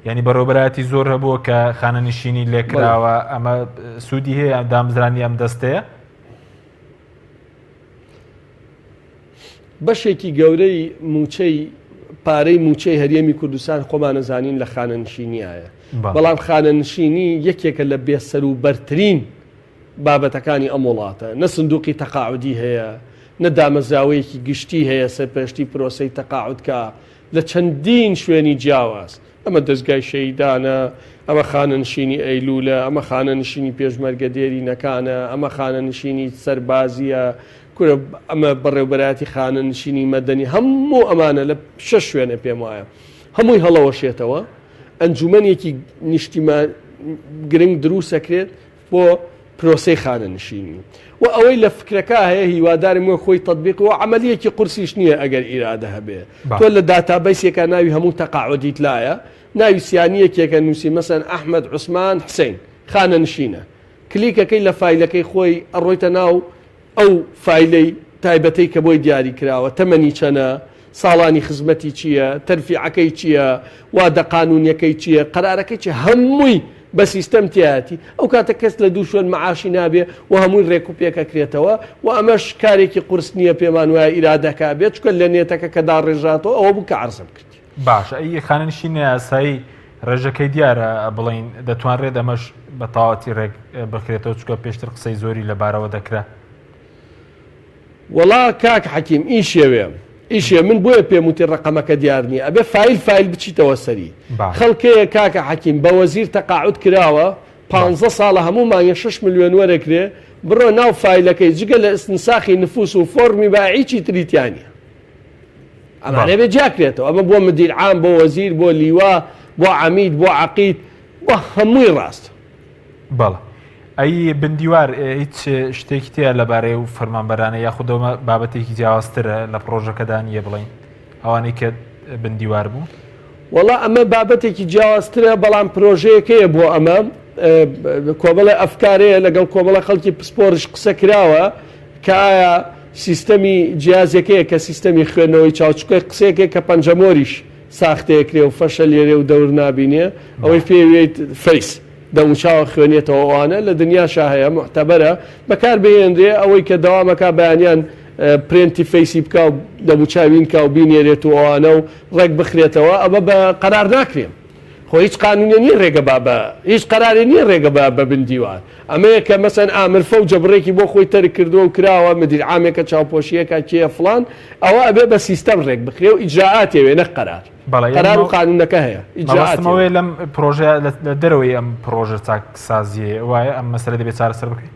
ینی بەڕێوەبەرایەتی زۆر هەبووە کە خانەنشینی لێکراوە ئەمە سوودی هەیە دامزرانی ئەم دەستەیە بەشێکی گەورەی مووچەی پارەی مووچەی هەرێمی کوردستان خۆمانەزانین لە خانەنشینیایە بەڵام خانەنشینی یەکێکە لە بێسەروبەرترین بابەتەکانی ئەم وڵاتە نە سندوقی تەقاعودی هەیە نە دامەزراوەیەکی گشتی هەیە سەرپەرشتی پرۆسەی تەقاعود کا لە چەندین شوێنی جیاواز ئەمە دەزگای شەهیدانە، ئەمە خانەنشینی ئەیلوولە، ئەمە خانەنشینی پێشمەرگە دێرینەکانە، ئەمە خانەنشینی سەربازییە، کورە ئەمە بەڕێوبەرایەتی خانەنشینی مەدەنی، هەموو ئەمانە لە شەش شوێنە پێم وایە هەمووی هەڵەوەشێتەوە، ئەنجومەنێکی نیشتیمان گرنگ دروستەکرێت بۆ پرۆسەی خانەنشینی و ئەوەی لە فکرەکە هەیە هیوادارم وەک خۆی تەتبیق و عەمەلیەکی قورسیش نییە ئەگەر ئیرادە هەبێ تۆ لە database ێکا ناوی هەموو تەقاعودیت لایە ناوی سیانیەکێکە نووسی مەسەن ئەحمەد عوسمان حسین خانەنشینە کلیکەکەی لە فایلەکەی خۆی ئەڕۆیتە ناو ئەو فایلەی تایبەتەی کە بۆی دیاری کراوە، تەمەنی چەنە، ساڵانی خزمەتی چییە، تەرفیعەکەی چییە، وادە قانوونیەکەی چییە، قەرارەکەی چییە، هەمووی بە سیستەم تیایەتی، ئەو کاتە کەس لە دوو شوێن مەعاشی نابێ و هەمووی رێک و پێک ئەکرێتەوە و ئەمەش کارێکی قورس نییە پێمان وایە ئیرادەکە بێت، چونکە لە نێتەکە کە داڕێژراتەوە ئەوە بوو کە عەرزم کردی. باشە ئەی خانەنشینی یاسایی ڕێژەکەی دیارە بڵێین دەتوانرێت ئەمەش بە تەواوەتی ڕێک بخرێتەوە چونکە پێشتر قسەی زۆری لەبارەوە دەکرا. وەڵا کاک حەکیم ئیشێوێ ئیشێ من بۆیە پێم وتی ڕەقەمەکە دیار نییە ئەبێ فایل فایل بچیتەوە سەری خەڵکەیە کاکە حەکیم بە وەزیر تەقاعود کراوە پانزە ساڵە هەموو مانگێ شەش ملیۆن وەرەگرێ بڕۆ ناو فایلەکەی جگە لە ئیستنساخی نفوس و فۆڕمی با هیچی تری تیا نییە ئەمانە بێ جیاکرێتەوە ئەمە بۆ مدیر عام بۆ وەزیر بۆ لیوا بۆ عەمید بۆ عەقید بۆ هەمووی ڕاستە. بەڵێ ئەی بندیوار هیچ شتێکی تیا لەبارەی و فەرمانبەرانە یاخود ئەومە بابەتێکی جیاوازترە لە پڕۆژەکەدا نییە بڵین ئەوانەی کە بندیوار بوو؟ وەڵا ئەمە بابەتێکی جیاوازترە بەڵام پرۆژەیەکەیە بۆ ئەمە کۆمەڵە ئەفکارەیە لەگەڵ کۆمەڵە خەڵکی پسپۆڕیش قسە کراوە کە ئایا سیستەمی جیازێکەیە کە سیستەمی خوێندنەوەی چاو چونکە قسەیەکە کە پەنجەمۆریش ساختەیەکرێ و فەشەلێرێ و دەور نابینێ ئەوەی پێی وێیت face دەموچاوە خوێنێتەوە ئەوانە لە دنیاشا هەیە موعتەبەرە بەکار بهێنرێ ئەوەی کە دەوامەکا بەیانیان پرێنتی face ی بکا و دەموچاوین کا و بینێرێت و ئەوانە و ڕێک بخرێتەوە ئەمە بە قەرار ناکرێ. خۆ هیچ قانونێ نییە ڕێگە با بە هیچ قەرارێ نییە ڕێگە بە بە بن دیوار. ئەمەیە کە مەسەن ئامر فەوجە بڕێکی بۆ خۆی تەرک کردووە و کراوە، مدیر عامێکە چاوپۆشییەکە کێیە فڵان، ئەوە ئەبێ بە سیستەم ڕێک بخرێ و ئیجرائاتێ وێ نەک قەرار. بەڵێ یانی قەرار و قانونەکە هەیە، ئیجرائاتێ مەبەستم وێ. ئەوەیە لەم پرۆژەیە لە دەرەوەی ئەم پرۆژە چاکسازییەیە وایە ئەم مەسەلە دەبێ چارەسەر بکرێ؟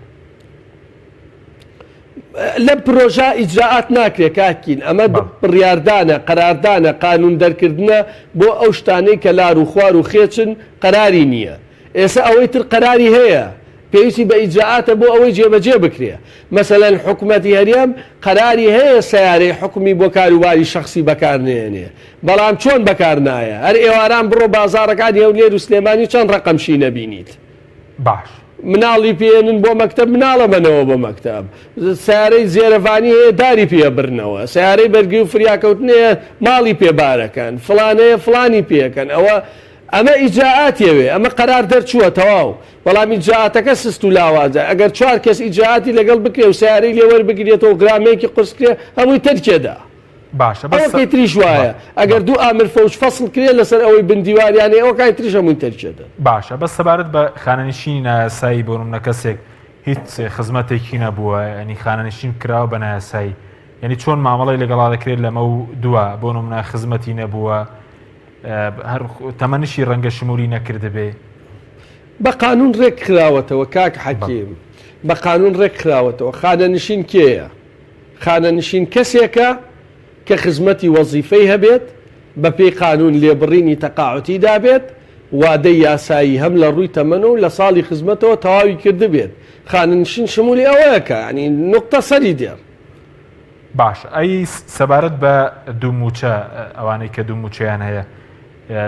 لەم پرۆژە ئیجرائات ناکرێ کاک کین، ئەمە بڕیاردانە، قەراردانە، قانون دەرکردنە بۆ ئەو شتانەی کە لار و خوار و خێچن قەراری نییە. ئێسە ئەوەی تر قەراری هەیە پێویستی بە ئیجرائاتە بۆ ئەوەی جێبەجێ بکرێ. مەسەلەن حکومەتی هەرێم قەراری هەیە سەیارەی حکومی بۆ کاروباری شەخسی بەکار نەیەنێ، بەڵام چۆن بەکار نایە؟ هەر ئێواران بڕۆ بازاڕەکانی هەولێر و سلێمانی چەند ڕەقەم شینە بینیت؟ باش. مناڵی پێ ئەنن بۆ مەکتەب مناڵە بەنەوە بۆ مەکتەب سەیارەی زێرەڤانی هەیە داری پێ بڕنەوە سەیارەی بەرگری و فریاکەوتن هەیە ماڵی پێ بارەکەن فڵانەیە فڵانی پێکەن ئەوە ئەمە ئیجرائاتیەوێ ئەمە قەرار دەرچووە تەواو بەڵام ئیجرائاتەکە سست و لاوازە ئەگەر چوار کەس ئیجرائاتی لەگەڵ بکرێ و سەیارەی لێ وەربگرێتەوە و غرامەیەکی قورس کرێ هەمووی تەرکێدا. باشە بەس ئەوەکەی تریش وایە ئەگەر دوو ئامر فەوج فەسڵ کرێ لەسەر ئەوەی بن دیواریان هەیە ئەوەکانی تریش هەمووی تەرکێدەن. باشە بەس سەبارەت بە خانەنشینی نایاسایی بۆ نمونە کەسێک هیچ خزمەتێکی نەبووە ینی خانەنشین کراوە بە نایاسایی یعنی چۆن مامەڵەی لەگەڵا دەکرێت لەمە و دووە بۆ نمونە خزمەتی نەبووە هەر تەمەنیشی ڕەنگە شمولی نەکردبێ. بە قانون ڕێک خراوەتەوە کاک حەکیم بە قانون ڕێک خراوەتەوە خانەنشین کێیە؟ خانەنشین کەسێکە کە خزمەتی وەزیفەی هەبێت، بەپێی قانون لێبڕینی تەقاعوتی دابێت، وادەی یاسایی هەم لە ڕووی تەمەن و لە ساڵی خزمەتەوە تەواوی کردبێت. خانەنشین شمولی ئەوەیەکە، یانی نوقتە سەری دێڕ. باشە ئەی سەبارەت بە دوو مووچە ئەوانەی کە دوو مووچەیان هەیە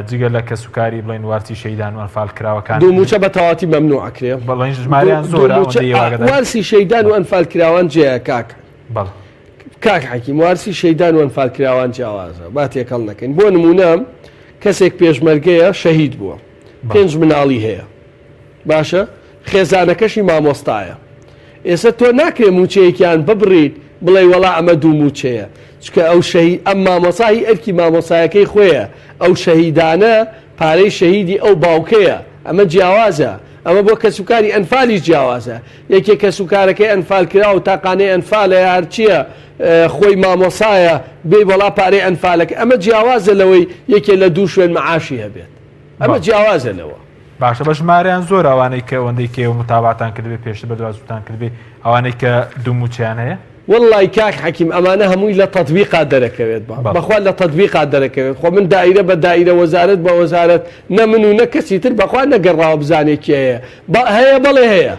جگە لە کەسوکاری بڵێن وارسی شەیدان و ئەنفال کراوەکان دوو مووچە بە تەواتی مەمنوع ئەکرێ بەڵێن ژمارەیان زۆرە ئەوەندەی ئێوە ئاگادار وارسی شەیدان و ئەنفال کراوان جێیە کاک بەڵێ کاک حەکیم وارسی شەیدان و ئەنفال کراوان جیاوازە با تێکەڵ نەکەین بۆ نموونە کەسێک پێشمەرگەیە شەهید بووە پێنج مناڵی هەیە باشە خێزانەکەشی مامۆستایە ئێستا تۆ ناکرێ مووچەیەکیان ببڕیت بڵێی وەڵا ئەمە دوو مووچەیە چونکە ئەو شەهید ئەم مامۆسا هی ئەرکی مامۆسایەکەی خۆیە ئەو شەهیدانە پارەی شەهیدی ئەو باوکەیە ئەمە جیاوازە ئەمە بۆ کەسوکاری ئەنفالیش جیاوازە یەکێ کەسوکارەکەی ئەنفال کراوە و تاقانەی ئەنفالە یا هەرچیە خۆی مامۆسایە بێی وەڵا پارەی ئەنفالەکە ئەمە جیاوازە لەوەی یەکێ لە دوو شوێن مەعاشی هەبێت ئەمە جیاوازە لەوە. باشە بە ژمارەیان زۆرە ئەوانەی کە ئەوەندەی کە ئێوە متابعتان کردبێ پێشتر بەدوازوتان کردبێ ئەوانەی کە دوو مووچەیان هەیە؟ وەڵڵای کاک حەکیم ئەمانە هەمووی لە تەتبیقا دەرەکەوێت بە بەخوا لە تەتبیقا دەرەکەوێت خۆ من دائیرە بە دائیرە وەزارەت بە وەزارەت نە من و نە کەسی تر بەخوا نەگەڕاوە بزانێ کێ هەیە بە هەیە بەڵێ هەیە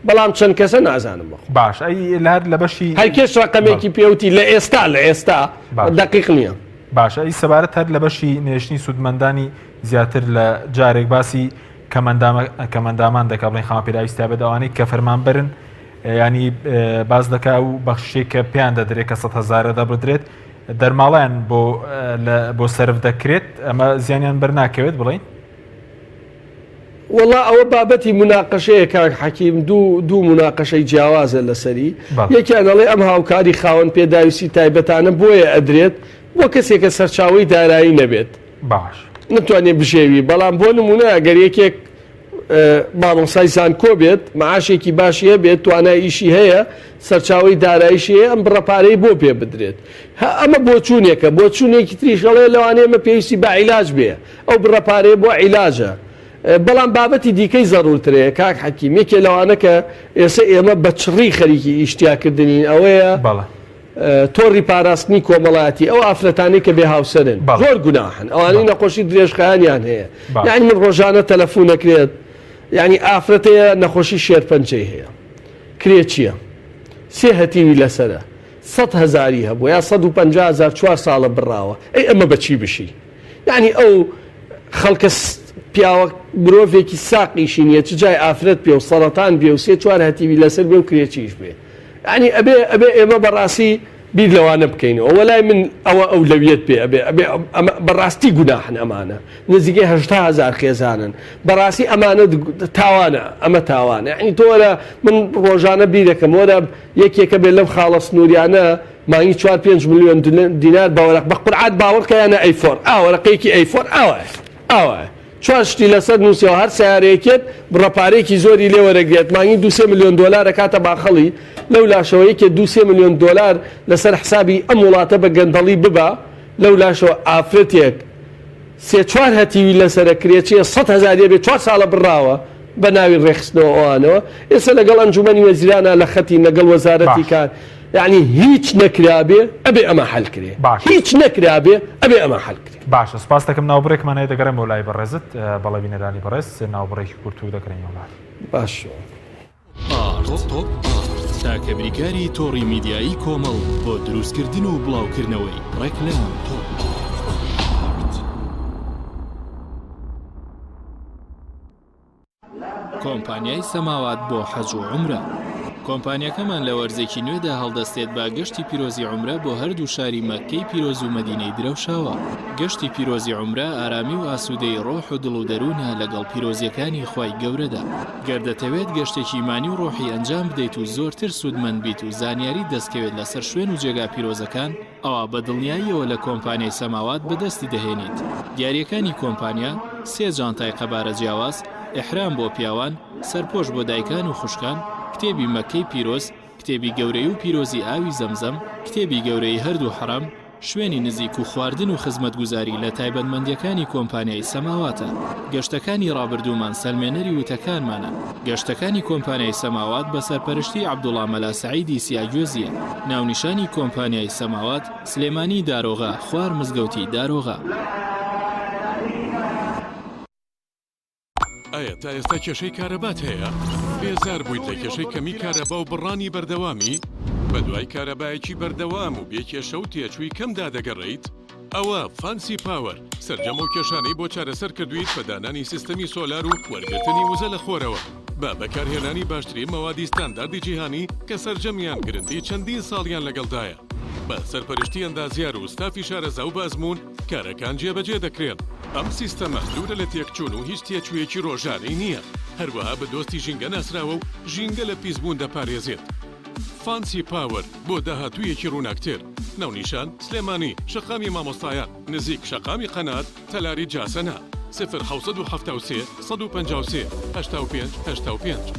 بەڵام چەند کەسە نازانم بەخوا. باش ئەی لە هەر لە بەشی هەرکێش ڕەقەمێکی پێوتی لە ئێستا لە ئێستا دەقیق نییە. باشە ئەی سەبارەت هەر لە بەشی نێشتنی سوودمەندانی زیاتر لە جارێک باسی کەمەندامان دەکا بڵێن خاوەن پێداویستی تایبەت ئەوانەی کە فەرمانبەرن ینی باس دەکا و بەخششێک کە پێیان دەدرێت کە سە هەزارە دەبدرێت دەرماڵیان بۆ بۆ سەرف دەکرێت ئەمە زیانیان بەرناکەوێت بڵین وەڵا ئەوە بابەتی موناقەشەیە کاک حەکیم دوو دوو موناقەشەی جیاوازە لەسەری یەکیان ئەڵێ ئەم هاوکاری خاوەن پێداویستی تایبەتانە بۆیە ئەدرێت بۆ کەسێکە سەرچاوەی دارایی نەبێت باش نتوانێت بژێوی بەڵام بۆ نمونە ئەگەر یەکێک مامۆسای زانکۆ بێت معاشێکی باشی هەبێت توانای ئیشی هەیە سەرچاوەی دارایشی هەیە ئەم بڕە پارەی بۆ پێ بدرێت ئەمە بۆچوونێکە بۆچوونێکی تریش ئەڵێ لەوانەیە ئەمە پێویستی بە عیلاج بێ ئەو بڕە پارەیە بۆ عیلاجە بەڵام بابەتی دیکەی زەرورترەیە کاک حەکیم یەکێ لەوانە کە ئێسە ئێمە بە چڕی خەریکی ئیشتیاکردنین ئەوەیە تۆڕی پاراستنی کۆمەڵایەتی ئەو ئافرەتانەی کە بێ هاوسەرن زۆر گوناحن ئەوانەی نەخۆشی درێژخایەنیان هەیە یعنی من ڕۆژانە تەلەفونەکرێت یعنی ئافرەتەیە نەخۆشی شێرپەنجەی هەیە کرێچیە سێ هەتیوی لەسەرە سەد هەزاری هەبوو یا 150 هزار چوار ساڵە بڕاوە ئەی ئەمە بەچی بشی یانی ئەو خەڵکە پیاوە مرۆڤێکی ساقیشی نییە چ جای ئافرەت بێ و سەرەتان بێ و سێ چوار هەتیوی لەسەر بێ و کرێچیش بێ یانی ئەبێ ئەبێ ئێمە بەڕاستی بیر لەوانە بکەینەوە وەلای من ئەوە ئەولەویەت بێ ئەبێ ئەبێ ئەمە بەڕاستی گوناحن ئەمانە نزیکەی هەشتا هەزار خێزانن بەڕاستی ئەمانە تاوانە ئەمە تاوانە یعنی تۆ وەرە من ڕۆژانە بیرەکەم وەرە یەکێکە بێ لەم خاڵە سنووریانە مانگی چوار پێنج ملیۆن دینار بە وەرەق بە قورعات باوەڕکە یانە A four ئا وەرەقەیەکی A four ئاوایە ئاوایە. چوار شتی لەسەر نووسیەوە هەر سەیارەیەکێت بڕە پارەیەکی زۆری لێ وەرەگرێت مانگی دوو سێ ملیۆن دۆلار ئەکاتە باخەڵی لەو لاشەوە یەکێ دوو سێ ملیۆن دۆلار لەسەر حسابی ئەم وڵاتە بە گەندەڵی ببا لەو لاشەوە ئافرەتێک سێ چوار هەتیوی لەسەرە کرێچیە سەت هەزاریە بێ چوار ساڵە بڕاوە بە ناوی ڕێکخستنەوە ئەوانەوە ئێستا لەگەڵ ئەنجومەنی وەزیرانا لە خەتین لەگەڵ وەزارەتی باش. کار یەعنی هیچ نەکرابێ ئەبێ ئەمە حەل کرێ باش. هیچ نەکرابێ ئەبێ ئەمە حەل کرێ. باشە سوپاست دەکەم ناوبڕێکمان هەیە دەگەڕێمەوە لای بەڕێزت بەڵێ بینەرانی بەڕێز ناوبڕێکی کورت و دەگەڕێینەوە لات. باشە. ئارت تاکە بریکاری تۆڕی میدیایی کۆمەڵ بۆ دروستکردن و بڵاوکردنەوەی ڕێکلام. کۆمپانیای سەماوات بۆ حەج و عومرە. کۆمپانیاکەمان لە وەرزێکی نوێدا هەڵدەستێت بە گەشتی پیرۆزی عومرە بۆ هەردوو شاری مەککەی پیرۆز و مەدینەی درەوشاوە. گەشتی پیرۆزی عومرە ئارامی و ئاسوودەیی ڕۆح و دڵ و دەروونە لەگەڵ پیرۆزییەکانی خوای گەورەدا. گەر دەتەوێت گەشتێکی ئیمانی و ڕۆحی ئەنجام بدەیت و زۆرتر سوودمەند بیت و زانیاریت دەستکەوێت لەسەر شوێن و جێگا پیرۆزەکان، ئەوا بە دڵنیاییەوە لە کۆمپانیای سەماوات بەدەستی دەهێنیت. دیارییەکانی کۆمپانیا، سێ جانتای قەبارە جیاواز، ئیحرام بۆ پیاوان، سەرپۆش بۆ دایکان و خوشکان، کتێبی مەککەی پیرۆز، کتێبی گەورەی و پیرۆزی ئاوی زەمزەم، کتێبی گەورەی هەردوو حەڕەم، شوێنی نزیک و خواردن و خزمەتگوزاری لە تایبەتمەندییەکانی کۆمپانیای سەماواتە. گەشتەکانی ڕابردوومان سەلمێنەری وتەکانمانە. گەشتەکانی کۆمپانیای سەماوات بە سەرپەرشتی عەبدوڵا مەلا سەعیدی سیاگوێزییە. ناونیشانی کۆمپانیای سەماوات، سلێمانی دارۆغا، خوار مزگەوتی دارۆغا. ئایا تا ئێستا کێشەی کارەبات هەیە؟ بێزار بوویت لە کێشەی کەمی کارەبا و بڕانی بەردەوامی؟ بەدوای کارەبایەکی بەردەوام و بێ کێشە و تێچووی کەمدا دەگەڕێیت؟ ئەوە فانسی پاوەر سەرجەم ئەو کێشانەی بۆ چارەسەر کردوویت بە دانانی سیستەمی سۆلار و وەرگرتنی وزە لە خۆرەوە بە بەکارهێنانی باشترین مەوادی ستانداردی جیهانی کە سەرجەمیان گرنتی چەندین ساڵیان لەگەڵدایە بە سەرپەرشتی ئەندازیار و ستافی شارەزا و بە ئەزموون کارەکان جێبەجێ دەکرێن. ئەم سیستەمە دوورە لە تێکچوون و هیچ تێچوویەکی ڕۆژانەی نییە، هەروەها بە دۆستی ژینگە ناسراوە و ژینگە لە پیسبوون دەپارێزێت. فانسی پاوەر بۆ داهاتوویەکی ڕووناکتر. ناونیشان، سلێمانی، شەقامی مامۆستایان، نزیک شەقامی قەنات، تەلاری جاسەنە. سفر 773 153 85 85.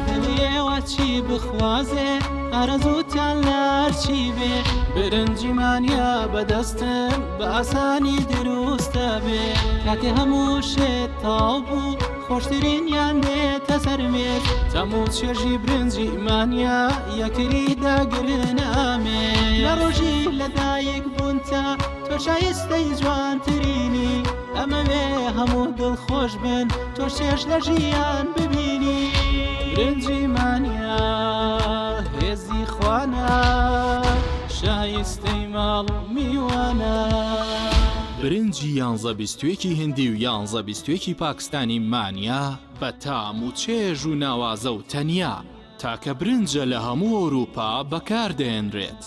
دڵی ئێوە چی بخوازێ ئارەزووتان لە هەرچی بێ برنجی مانیا بەدەستم بە ئاسانی دروستە بێ کاتێ هەموو شێت تاو بوو خۆشترینیان دێتە سەر مێز تەم و چێژی برنجی مانیا یەکتری دەگرن ئامێ لە ڕۆژی لەدایک بوونتا تۆ شایستەی جوانترینی ئەمەوێ هەموو دڵخۆش بن تۆ چێژ لە ژیان ببینی برنجی مانیا هێزی خوانە شایستەی ماڵ و میوانە. برنجی یانزە بیستویەکی هندی و یانزە بیستویەکی پاکستانی مانیا بە تام و چێژ و ناوازە و تەنیا تاکە برنجە لە هەموو ئەوروپا بەکار دەهێنرێت.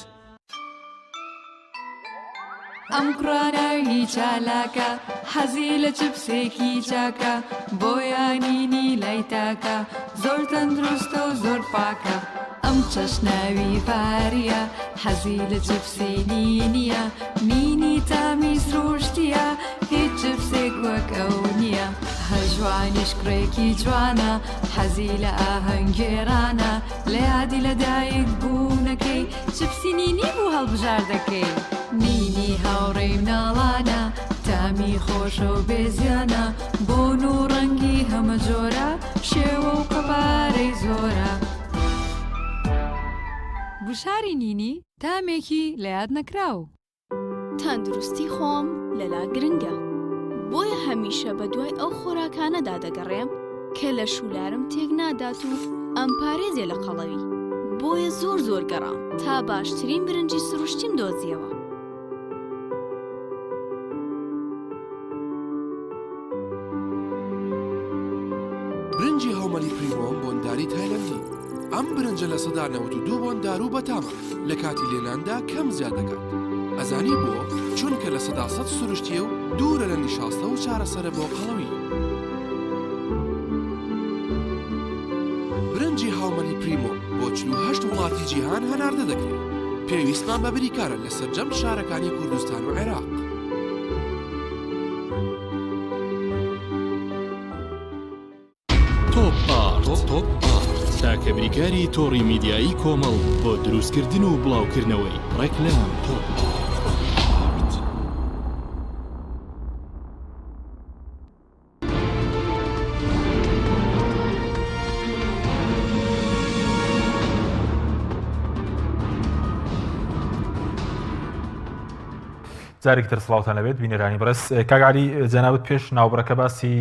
ئەم کوڕە ناوی چالاکە حەزی لە چپسێکی چاکە بۆیە نینی لای تاکە زۆر تەندروستە و زۆر پاکە ئەم چەش ناوی فاریە حەزی لە چپسی نینیە نینی تامی سروشتیە هیچ چپسێک وەک ئەو نییە هەژوانیش کوڕێکی جوانە حەزی لە ئاهەنگگێڕانە لە یادی لەدایک بوونەکەی چپسی نینی بوو هەڵبژاردەکەی. نینی هاوڕێی مناڵانە تامی خۆشە و بێ زیانە بۆن و ڕەنگی هەمە جۆرە شێوە و قەبارەی زۆرە. گوشاری نینی تامێکی لەیاد نەکراو. تەندروستی خۆم لەلا گرنگە، بۆیە هەمیشە بەدوای ئەو خۆراکانەدا دەگەڕێم کە لەش و لارم تێک نادات و ئەمپارێزێ لە قەڵەوی، بۆیە زۆر زۆر گەڕام تا باشترین برنجی سروشتیم دۆزیەوە. برنجی هاومەلی پریمۆم بۆنداری تایلەندی، ئەم برنجە 92% بۆندار و بەتامە، لە کاتی لێناندا کەم زیاد دەکات. ئەزانی بۆ؟ چونکە 100% سروشتییە و دوورە لە نیشاستە و چارەسەرە بۆ قەڵەوی. برنجی هاومەلی پریمۆم بۆ 48 وڵاتی جیهان هەناردە دەکرێت. پێویستمان بە بریکارە لە سەرجەم شارەکانی کوردستان و عێراق. تاکە بریکاری تۆڕی میدیایی کۆمەڵ بۆ دروستکردن و بڵاوکردنەوەی ڕێکلام. جارێکی تر سڵاوتان لەبێت بینەرانی بەڕێز کاک عەلی جەنابت پێش ناوبڕەکە باسی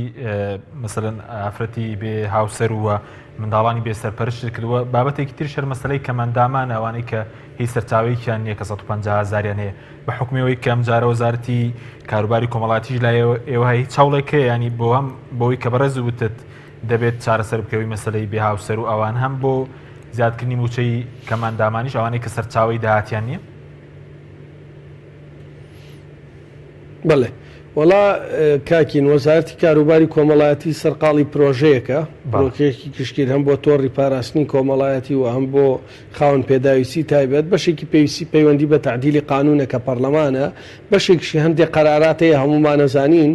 مەسەلەن ئافرەتی بێ هاوسەر وە منداڵانی بێ سەرپەرشت کردووە بابەتێکی تر شەر مەسلەی کەمەندامان ئەوانەی کە هیچ سەرچاوەیەکیان نییە کە 150 هەزاریان هەیە بە حکومیەوەی کەم جارە وەزارەتی کاروباری کۆمەڵاتیش لای ئێوە هیچ چاوڵێک هەیە ینی بۆ هەم بۆی کە بەڕێز وتت دەبێت چارەسەر بکەوی مەسلەی بێ هاوسەر و ئەوان هەم بۆ زیادکردنی موچەی کەمەندامانیش ئەوانەی کە سەرچاوەی داهاتیان نییە بەڵێ وەڵا کاکین وەزارەتی کاروباری کۆمەڵایەتی سەرقاڵی پرۆژەیەکە پرۆکەیەکی گشتگیر هەم بۆ تۆڕی پاراستنی کۆمەڵایەتی و هەم بۆ خاوەن پێداویستی تایبەت بەشێکی پێویستی پەیوەندی بە تەعدیلی قانونە کە پەڕلەمانە بەشێکیشی هەندێک قەرارات هەیە هەموومانەزانین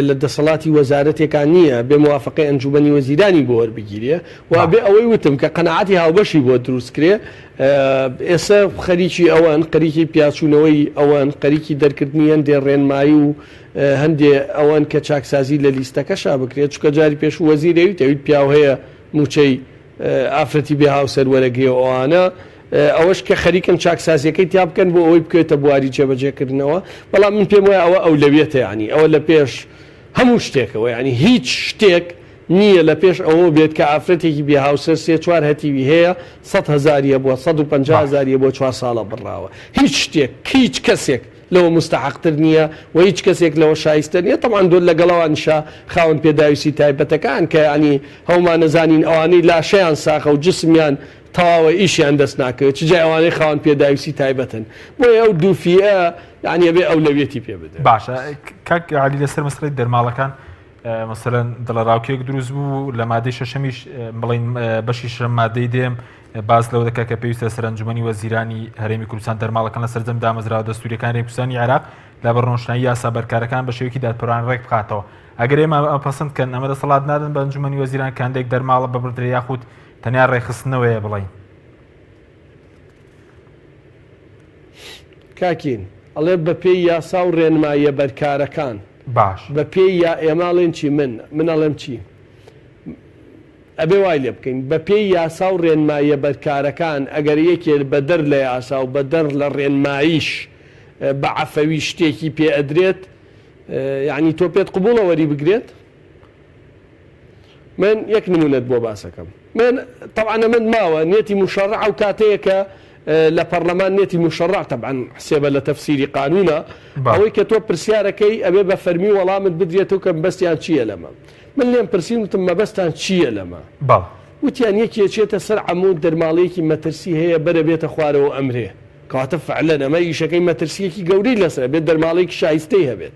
لە دەسەڵاتی وەزارەتێکا نییە بێ موافقەی ئەنجومەنی وەزیرانی بۆ وەربگیرێ و بێ ئەوەی وتم کە قەناعەتی هاوبەشی بۆ دروست کرێ ئێستا خەریکی ئەوەن، خەریکی پیاچوونەوەی ئەوەن، خەریکی دەرکردنی هەندێ ڕێنمایی و هەندێ ئەوەن کە چاکسازی لە لیستەکەشا بکرێت، چونکە جاری پێشوو وەزیر ئەویت ئەویت پیاو هەیە مووچەی ئافرەتی بێ هاوسەر وەرەگرێ و ئەوانە، ئەوەش کە خەریکن چاکسازییەکەی تیا بکەن بۆ ئەوەی بکەوێتە بواری جێبەجێکردنەوە، بەڵام من پێم وایە ئەوە ئەولەویەتە یانی ئەوە لە پێش هەموو شتێکەوە یانی هیچ شتێک نییە لە پێش ئەوەوە بێت کە ئافرەتێکی بێ هاوسەر سێ چوار هەتیوی هەیە سەت هەزاری هەبووە 150 هەزاری هەبووە چوار ساڵە بڕاوە هیچ شتێک هیچ کەسێک لەوە موستەحەقتر نییە و هیچ کەسێک لەوە شایستە نییە تەبعەن دۆر لەگەڵ ئەوانیشا خاوەن پێداویستی تایبەتەکان کە یانی هەومان نەزانین ئەوانەی لاشەیان ساخە و جسمیان تەواوە ئیشیان دەست ناکەوێت چ جای ئەوانەی خاوەن پێداویستی تایبەتن بۆیە ئەو دوو فیئە یانی ئەبێ ئەولەویەتی پێ بدرێت. باشە کاک عەلی لەسەر مەسەلەی دەرماڵەکان مەسەلەن دڵەڕاوکێک دروست بوو لە مادەی شەشەمیش بڵین بەشی شەم مادەی دێم باس لەوە دەکات کە پێویستە سەر ئەنجومەنی وەزیرانی هەرێمی کوردستان دەرماڵەکان لە سەرجەم دامەزراوە دەستوریەکان هەرێمی کوردستانی عێراق لە بەڕۆشنایی یاسا بەرکارەکان بە شێوەیەکی دادپەروەرانە ڕێک بخاتەوە ئەگەر ئێمە ئەمە پەسەند کەن ئەمە دەسەڵات نادەن بە ئەنجومەنی وەزیران کە هەندێک دەرماڵە ببردرێ یاخود تەنیا ڕێکخستنەوەیە بڵین کاکین ئەڵێ بەپێی یاسا و ڕێنماییە بەرکارەکان باش. بە پێی یا ئێمە ئەڵێن چی من من ئەڵێم چی ئەبێ وای لێ بکەین بە پێی یاسا و ڕێنماییە بەرکارەکان ئەگەر یەکێ بە دەر لە یاسا و بە دەر لە ڕێنماییش بە عەفەوی شتێکی پێ ئەدرێت یانی تۆ پێت قبوڵە وەری بگرێت؟ من یەک نمونەت بۆ باسەکەم من تەبعەن ئەمن ماوە نێتی موشەڕع ئەو کاتەیە کە لە پەڕلەمان نێتی موشەڕع تەبعەن حسێبە لە تەفسیری قانونە ئەوەی کە تۆ پرسیارەکەی ئەبێ بە فەرمی وەڵامت بدرێتەوە کە مەبەستیان چییە لەمە من لێم پرسین وتم مەبەستان چییە لەمە وتیان یەکێ چێتە سەر عەمود دەرماڵەیەکی مەترسی هەیە بەرە بێتە خوارەوە ئەمرێ کەواتە فعلەن ئەمە ئیشەکەی مەترسیەکی گەورەی لەسەر بێت دەرماڵەیەکی شایستەی هەبێت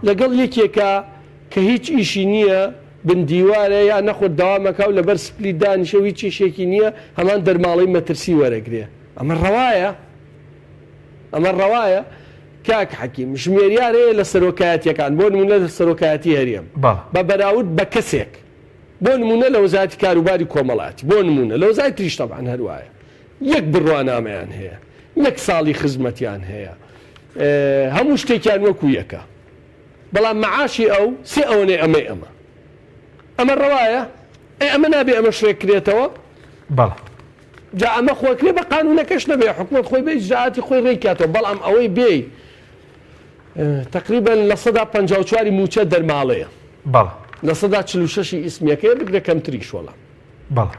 لەگەڵ یەکێکە کە هیچ ئیشی نییە بن دیوارە یا نەخۆت دەوام ئەکا و لەبەر سپلیت دانیشە و هیچ ئیشێکی نییە هەمان دەرماڵەی مەترسی وەرەگرێ ئەمە ڕەوایە؟ ئەمە ڕەوایە؟ کاک حەکیم ژمێریار هەیە لە سەرۆکایەتیەکان بۆ نمونە لە سەرۆکایەتی هەرێم بە بەراورد بە کەسێک بۆ نمونە لە وەزارەتی کاروباری کۆمەڵایەتی بۆ نمونە لە وەزارەتی تریش تەبعەن هەر وایە یەک بڕوانامەیان هەیە یەک ساڵی خزمەتیان هەیە هەموو شتێکیان وەکو یەکە بەڵام مەعاشی ئەو سێ ئەوەنەی ئەمەی ئەمە. ئەمە ڕەوایە؟ ئەی ئەمە نابێ ئەمەش ڕێک کرێتەوە؟ بەڵێ. جا ئەمە خۆ ئەکرێ بە قانوونەکەش نەبێ، حکومەت خۆی بە ئیجرائاتی خۆی ڕێی کاتەوە، بەڵام ئەوەی بێی تەقریبەن 54% ی مووچە دەرماڵەیە. بەڵێ. 46% ی ئیسمیەکەیە، بگرە کەمتریش وەڵا. بەڵێ.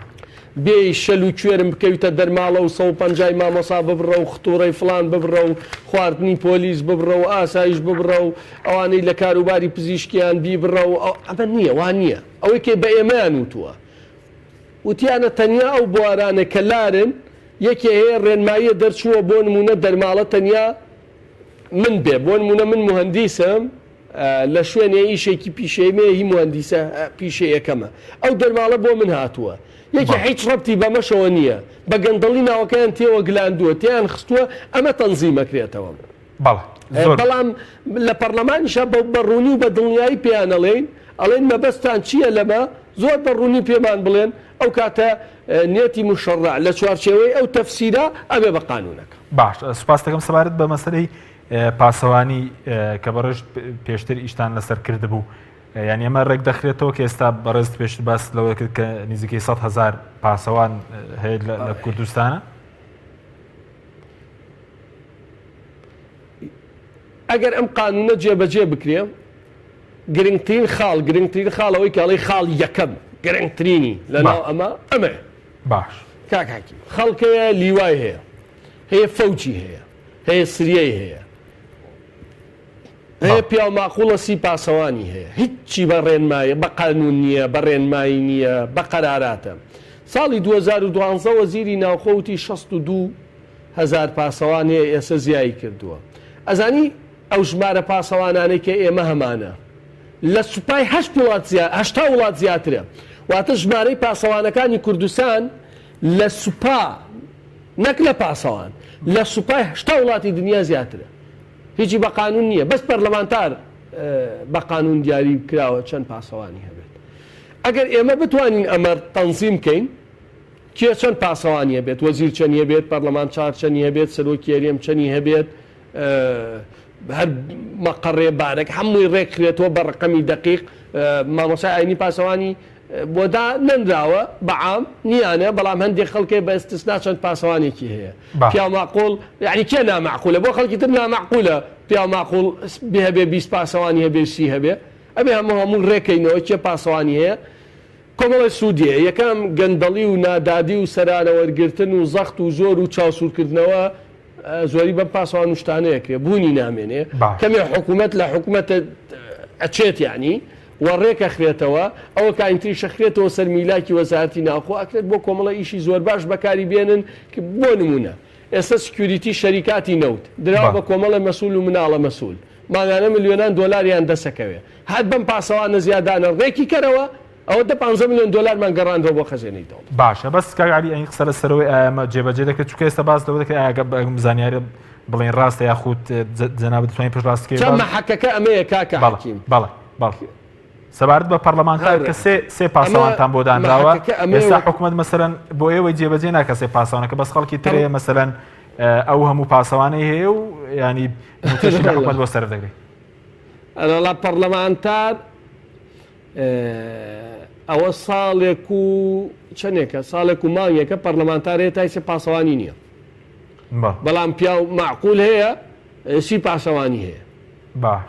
بێی شەل و کوێرم بکەویتە دەرماڵە و سەوپەنجای مامۆسا ببڕە و ختوڕەی فڵان ببڕە و خواردنی پۆلیس ببڕە و ئاسایش ببڕە و ئەوانەی لە کاروباری پزیشکیان بیبڕە و ئەمە نییە وا نییە ئەوەی کە بە ئێمەیان وتووە وتیانە تەنیا ئەو بوارانە کە لارن یەکێ هەیە ڕێنماییە دەرچووە بۆ نموونە دەرماڵە تەنیا من بێ بۆ نموونە من موهەندیسم لە شوێنێ ئیشێکی پیشەییم هەیە هی موهەندیسە پیشەیەکەمە ئەو دەرماڵە بۆ من هاتووە یەکێ حیچ ڕەبتی بەمەشەوە نییە بە گەندەڵی ناوەکەیان تێوە گلاندووە تێیان خستووە ئەمە تەنزیم ئەکرێتەوە بەڵێ زۆر بەڵام لە پەڕلەمانیشا بە ڕوونی و بە دڵنیایی پێیان ئەڵێین. ئەڵێن مەبەستتان چییە لەمە؟ زۆر بە ڕوونی پێمان بڵێن، ئەو کاتە نیەتی موشەڕع لە چوارچێوەی ئەو تەفسیرە ئەبێ بە قانوونەکە. باش سوپاست دەکەم. سەبارەت بە مەسەلەی پاسەوانی کە بەڕێزت پێشتر ئیشتان لەسەر کردبوو، یانی ئەمە ڕێک دەخرێتەوە کە ئێستا بەڕێزت پێشتر باست لەوە کرد کە نزیکەی 100 هەزار پاسەوان هەیە لە کوردستانە؟ ئەگەر ئەم قانوونە جێبەجێ بکرێ گرنگترین خاڵ گرنگترین خاڵ ئەوەی کە ئەڵێی خاڵی یەکەم گرنگترینی لەناو ئەمە ئەمەیە باش کاک حەکیم خەڵک هەیە لیوای هەیە هەیە فەوجی هەیە هەیە سریەی هەیە هەیە پیاو ماقوڵە سی پاسەوانی هەیە هیچی بە ڕێنمایی بە قانون نییە بە ڕێنمایی نییە بە قەراراتە ساڵی 2012 وەزیری ناوخۆ وتی 62 هەزار پاسەوان هەیە ئێسە زیایی کردووە ئەزانی ئەو ژمارە پاسەوانانەی کە ئێمە هەمانە لە سوپای هەشت وڵات 80 وڵات زیاترە واتە ژمارەی پاسەوانەکانی کوردستان لە سوپا نەک لە پاسەوان لە سوپای 80 وڵاتی دنیا زیاترە هیچی بە قانون نییە بەس پەرلەمانتار بە قانون دیاری کراوە چەند پاسەوانی هەبێت ئەگەر ئێمە بتوانین ئەمە تەنزیم کەین کێ چەند پاسەوانی هەبێت، وەزیر چەنی هەبێت، پەرلەمانتار چەنی هەبێت، سەرۆکی هەرێم چەنی هەبێت، هەر مەقەڕێ بارەک هەمووی ڕێکخرێتەوە بە ڕەقەمی دەقیق، مامۆستای ئاینی پاسەوانی بۆ دا نەنراوە بە عام نیانە، بەڵام هەندێک خەڵک هەیە بە ئیستسنا چەند پاسەوانێکی هەیە. پیاو ماقوڵ یانی کێ نامەعقولە؟ بۆ خەڵکی تر نامەعقولە پیاو ماقوڵ هەبێ 20 پاسەوانی هەبێ سی هەبێ، ئەبێ هەموو هەموو ڕێکەینەوە کێ پاسەوانی هەیە. کۆمەڵێ سوودی هەیە، یەکەم، گەندەڵی و نادادی و سەرانە وەرگرتن و زەخت و زۆر و چاوسوورکردنەوە زۆری بەم پاسەوان و شتانە ئەکرێ بوونی نامێنێ، کەمێ حکوومەت لە حکوومەت ئەچێت یانی و ڕێک ئەخرێتەوە، ئەوە کاینتریش ئەخرێتەوە سەر میلاکی وەزارەتی ناوخۆ ئەکرێت بۆ کۆمەڵە ئیشی زۆر باش بەکاری بێنن بۆ نموونە ئێستا security شەریکاتی نەوت دراوە بە کۆمەڵێ مەسوول و مناڵە مەسوول مانگانە ملیۆنان دۆلاریان دەسەکەوێ هەر بەم پاسەوانە زیادانە ڕێکی کەرەوە ئەوە دە پانزە ملیۆن دۆلارمان گەڕاندەوە بۆ خەزێنەی دەوڵەت. باشە بەس کاک عەلی ئەین قسە لەسەرەوەی ئایا ئەمە جێبەجێ دەکرێت چونکە ئێستا باس لەوە دەکرێت ئایا ئەم زانیاریە بڵێین ڕاستە یاخود جەنابت دەتوانین پشتڕاست بکەی چا مەحەکەکە ئەمەیە کاکە بەڵێ حەکیم. بەڵێ بەڵێ سەبارەت بە پەرلەمانتار هاوڕێ کە سێ سێ ئەمە پاسەوانتان بۆ دانراوە مەحەکەکە ئەمەیە ئێستا وەک حکومەت مەسەلەن بۆ ئێوەی جێبەجێ ناکە سێ پاسەوانەکە بەس خەڵکی پەڕ ترێ مەسەلەن ئەو هەموو پاسەوانەی هەیە و ینی مووچەشی لە حکومەت بۆ سەرف دەکرێت. ئەرەڵا پەڕلەمانتار ئەوە ساڵێک و چەندێکە ساڵێک و مانگێکە پەرلەمانتار هەیە تایسێ پاسەوانی نییە بەڵام پیاو معقول هەیە سی پاسەوانی هەیە باش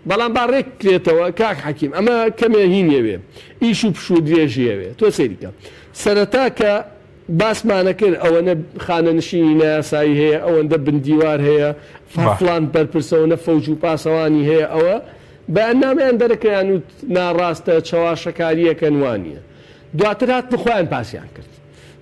بەڵام با ڕێک کرێتەوە کاک حەکیم ئەمە کەمێ هینیەوێ ئیش و پشوو درێژیەوێ تۆ سەیریکە سەرەتا کە باسمانە کرد ئەوەنە خانەنشینی نایاسایی هەیە ئەوەندە بندیوار هەیە فڵان بەرپرسەوەنە فەوج و پاسەوانی هەیە ئەوە بەیاننامەیان دەرەکەیان وت ناڕاستە چەواشەکاریەکەن وانیە دواتر هاتن خۆیان پاسیان کرد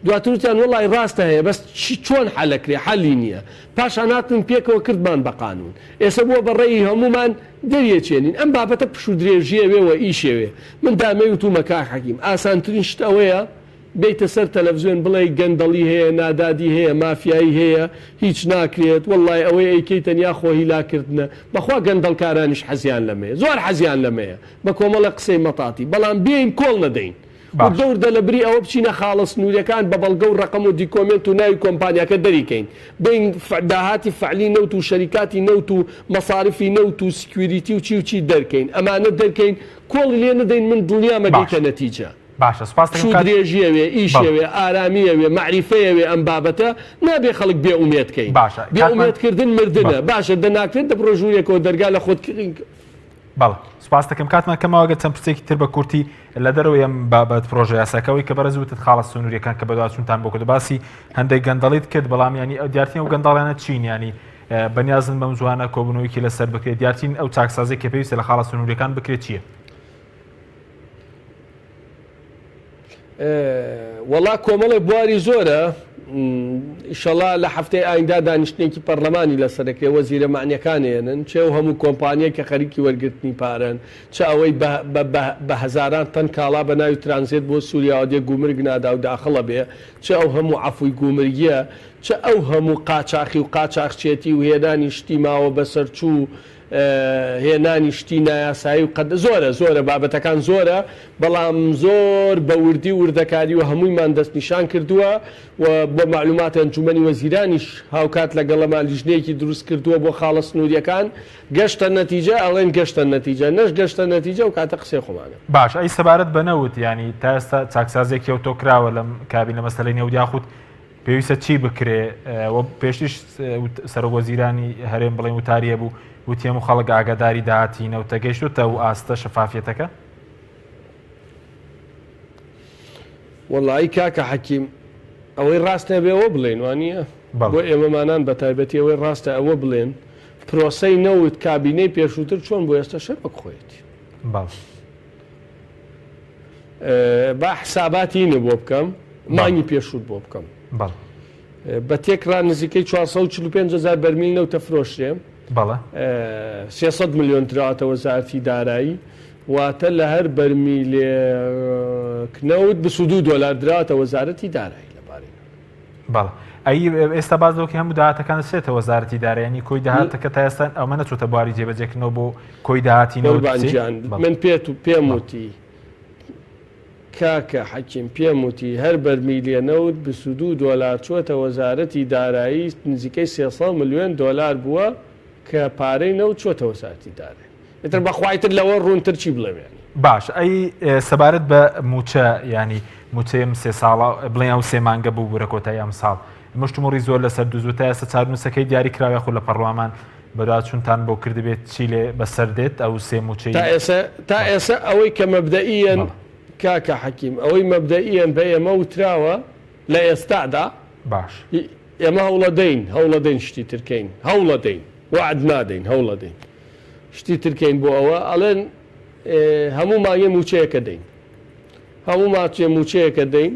دواتر وتیان وەڵی ڕاستە هەیە بەس چی چۆن حەلەکرێ حەلی نییە پاشان هاتن پێکەوە کردمان بە قانون ئێسە بووە بە ڕێی هەموومان دەریەچێنین ئەم بابەتە پشوو درێژیەوێ وە ئیشێوێ من دامەی وتومە کاک حەکیم ئاسانترین شت ئەوەیە بێیتە سەر تەلەفزیۆن بڵێی گەندەڵی هەیە نادادی هەیە مافیایی هەیە هیچ ناکرێت وەڵای ئەوەی ئەیکەی تەنیا خۆ هیلاک کردنە بەخوا گەندەڵکارانیش حەزیان لەمەیە زۆر حەزیان لەمەیە بە کۆمەڵێک قسەی مەتاتی بەڵام بێین کۆڵ نەدەین وردە باش. وردە لەبری ئەوە بچینە خاڵە سنوریەکان بە بەڵگە و ڕەقەم و دیکۆمێنت و ناوی کۆمپانیاکە دەریکەین بێین داهاتی فەعلی نەوت و شەریکاتی نەوت و مەسارفی نەوت و security و چی و چی دەرکەین ئەمانە دەرکەین کۆڵی لێ نەدەین من دڵنیام باش. ئەگەیتە نەتیجە. باشە سوپاست دەکەم پشوو کات درێژیەوێ، بەڵێ. ئیشیەوێ، ئارامیەوێ، مەعریفەیەوێ ئەم بابەتە، نابێ خەڵک بێ ئومێد کەین. باشە بێ کاتمان ئومێد کردن مردنە. بەڵێ. باشە دە ناکرێت دە بڕۆ ژوورێکەوە دەرگا لە خۆت بەڵێ سوپاست دەکەم کاتمان کەمەوە گەر چەند پرسێکی تر بە کورتی لە دەرەوەی ئەم بابەت پرۆژە یاساکەوەی کە بەڕێز وتت خاڵە سنووریەکان کە بەدواچوونتان بۆ کرد باسی هەندێک گەندەڵیت کرد بەڵام ینی ئەو دیارترین ئەو گەندەڵیانە چین ینی بەنیازن بەم زوانە کۆبوونەوەیەکی لەسەر بکرێت دیارترین ئەو چاکسازی کە پێویستە لە خاڵە سنووریەکان بکرێت چییە؟ وەڵا کۆمەڵێ بواری زۆرە ئیشەڵا لە هەفتەی ئایندا دانیشتنێکی پەرلەمانی لەسەرەکرێ وەزیرە مەعنیەکان ێنن چێ و هەموو کۆمپانیە کە خەریکی وەرگرتنی پارەن چ ئەوەی بە هەزاران تەن کاڵا بە ناوی ترانزێت بۆ سووریاوە دێ گومرگ نادا و داخڵە بێ چ ئەو هەموو عەفوی گومرگیە چ ئەو هەموو قاچاخی و قاچاخچێتی و هێنانی شتی ماوە بەسەرچوو. هێنانی شتی نایاسایی و قەد زۆرە زۆرە بابەتەکان زۆرە بەڵام زۆر بە وردی و وردەکاری و هەموویمان دەستنیشان کردووە و بۆ مەعلومات ئەنجومەنی وەزیرانیش هاوکات لەگەڵەما لیژنەیەکی دروست کردووە بۆ خاڵە سنووریەکان گەشتە نەتیجە ئەڵێن گەشتە نەتیجە نەش گەشتە نەتیجە ئەو کاتە قسەی خۆمانە. باش ئەی سەبارەت بە نەوت یانی تا ئێستا چاکسازیەکی ئەوتۆ کراوە لەم کابینە مەسەلەی نەوت یاخود پێویستە چی بکرێ و پێشتیش سەرۆک وەزیرانی هەرێم بڵێن وتاری هەبوو وتی هەموو خەڵک ئاگاداری داهاتی نەوتە گەیشتوتە و ئاستە شەفافیەتەکە؟ وەڵایی کاکە حەکیم ئەوەی ڕاستە بێ ئەوە بڵێین وانییە؟ بۆ ئێمەمانان بە تایبەتی ئەوەی ڕاستە ئەوە بڵێن پرۆسەی نەوت کابینەی پێشووتر چۆن بۆ ئێستەش هەر وەک خۆیەتی. بەڵێ. با حساباتی اینە بۆ بکەم مانگی پێشووت بۆ بکەم. بەڵێ. بە تێکڕا نزیکەی 445 هەزار بەرمیل نەوتە فرۆشرێ. بەڵێ. 300 ملیۆن دراوەتە وەزارەتی دارایی واتە لە هەر بەرمیلێک نەوت 22 دۆلار دراوەتە وەزارەتی دارایی لەبارەی نەوت. بەڵێ ئەی ئێستا باس لەوەکەی هەموو داهاتەکان دەچێتە وەزارەتی دارایی یانی کۆی داهاتەکە تا ئێستا ئەومە نەچۆتە بواری جێبەجێکردنەوە بۆ کۆی داهاتی نەوت قوربان بچێ؟ گیان بەڵێ. من پێت و پێم بەڵێ. وتی کاکە حەکیم پێم وتی هەر بەرمیلێ نەوت 22 دۆلار چۆتە وەزارەتی دارایی نزیکەی 300 ملیۆن دۆلار بووە کە پارەی نەوت چۆتە وەزارەتی دارایی ئیتر بەخوا ئیتر لەوە ڕوونتر چی بڵێم یانی. باش ئەی سەبارەت بە مووچە یانی مووچەی ئەم سێ ساڵە بڵێن ئەو سێ مانگە ببورە کۆتایی ئەم ساڵ مشتومڕی زۆر لەسەر دروست بوو تا ئێستا چارنووسەکەی دیاری کراوە یاخود لە پەڕڵامان بەدواداچوونتان بۆ کردبێت چی لێ بەسەر دێت ئەو سێ مووچەی تا ئێسە تا ئێسە ئەوەی کە مەبدەئیەن بەڵێ. کاکە حەکیم ئەوەی مەبدەئیەن بە ئێمە وتراوە لە ئێستادا باش. ئێمە هەوڵەدەین هەوڵەدەین شتی تر کەین هەوڵەدەین وەعد نادەین هەوڵەدەین شتی تر کەین بۆ ئەوە ئەڵێن هەموو مانگێ مووچەیەکە دەین هەموو ماچێ مووچەیەکە دەین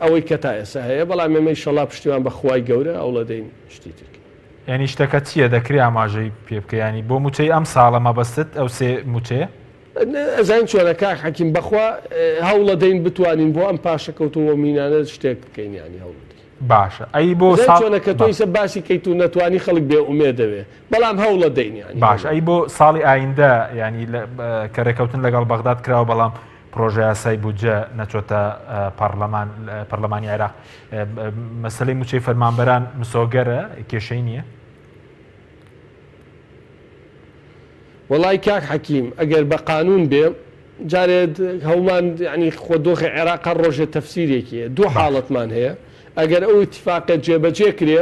ئەوەی کە تا ئێستا هەیە بەڵام ئێمە ئیشەڵا پشتیوان بە خوای گەورە ئەوڵە دەین شتی تر کەین. یانی شتەکە چییە دەکرێ ئاماژەی پێ بکە یانی بۆ مووچەی ئەم ساڵە مەبەستت ئەو سێ مووچەیە؟ ئەزانی چۆنە کاک حەکیم بەخوا هەوڵە دەین بتوانین بۆ ئەم پاشەکەوتەوە مینانە شتێک بکەین یانی هەوڵە دەین. باشە ئەی بۆ ئەزانی ساڵ چۆنە کە تۆ بەڵێ. ئیسە باسی کەیت و نەتوانی خەڵک بێ ئومێدەوێ بەڵام هەوڵە دەین یانی باشە هەوڵە ئەی بۆ ساڵی ئایندە یانی لە کە رێکەوتن لەگەڵ بەغداد کراوە بەڵام پرۆژە یاسای بودجە نەچۆتە پەڕلەمان پەرلەمانی عێراق مەسەلەی موچەی فەرمانبەران مسۆگەرە کێشەی نییە؟ وەڵای کاک حەکیم ئەگەر بە قانون بێ جارێ هەومان یانی خۆ دۆخی عێراق هەر ڕۆژێ تەفسیرێکی هەیە دوو باش. حاڵەتمان هەیە ئەگەر ئەو ئیتفاقە جێبەجێ کرێ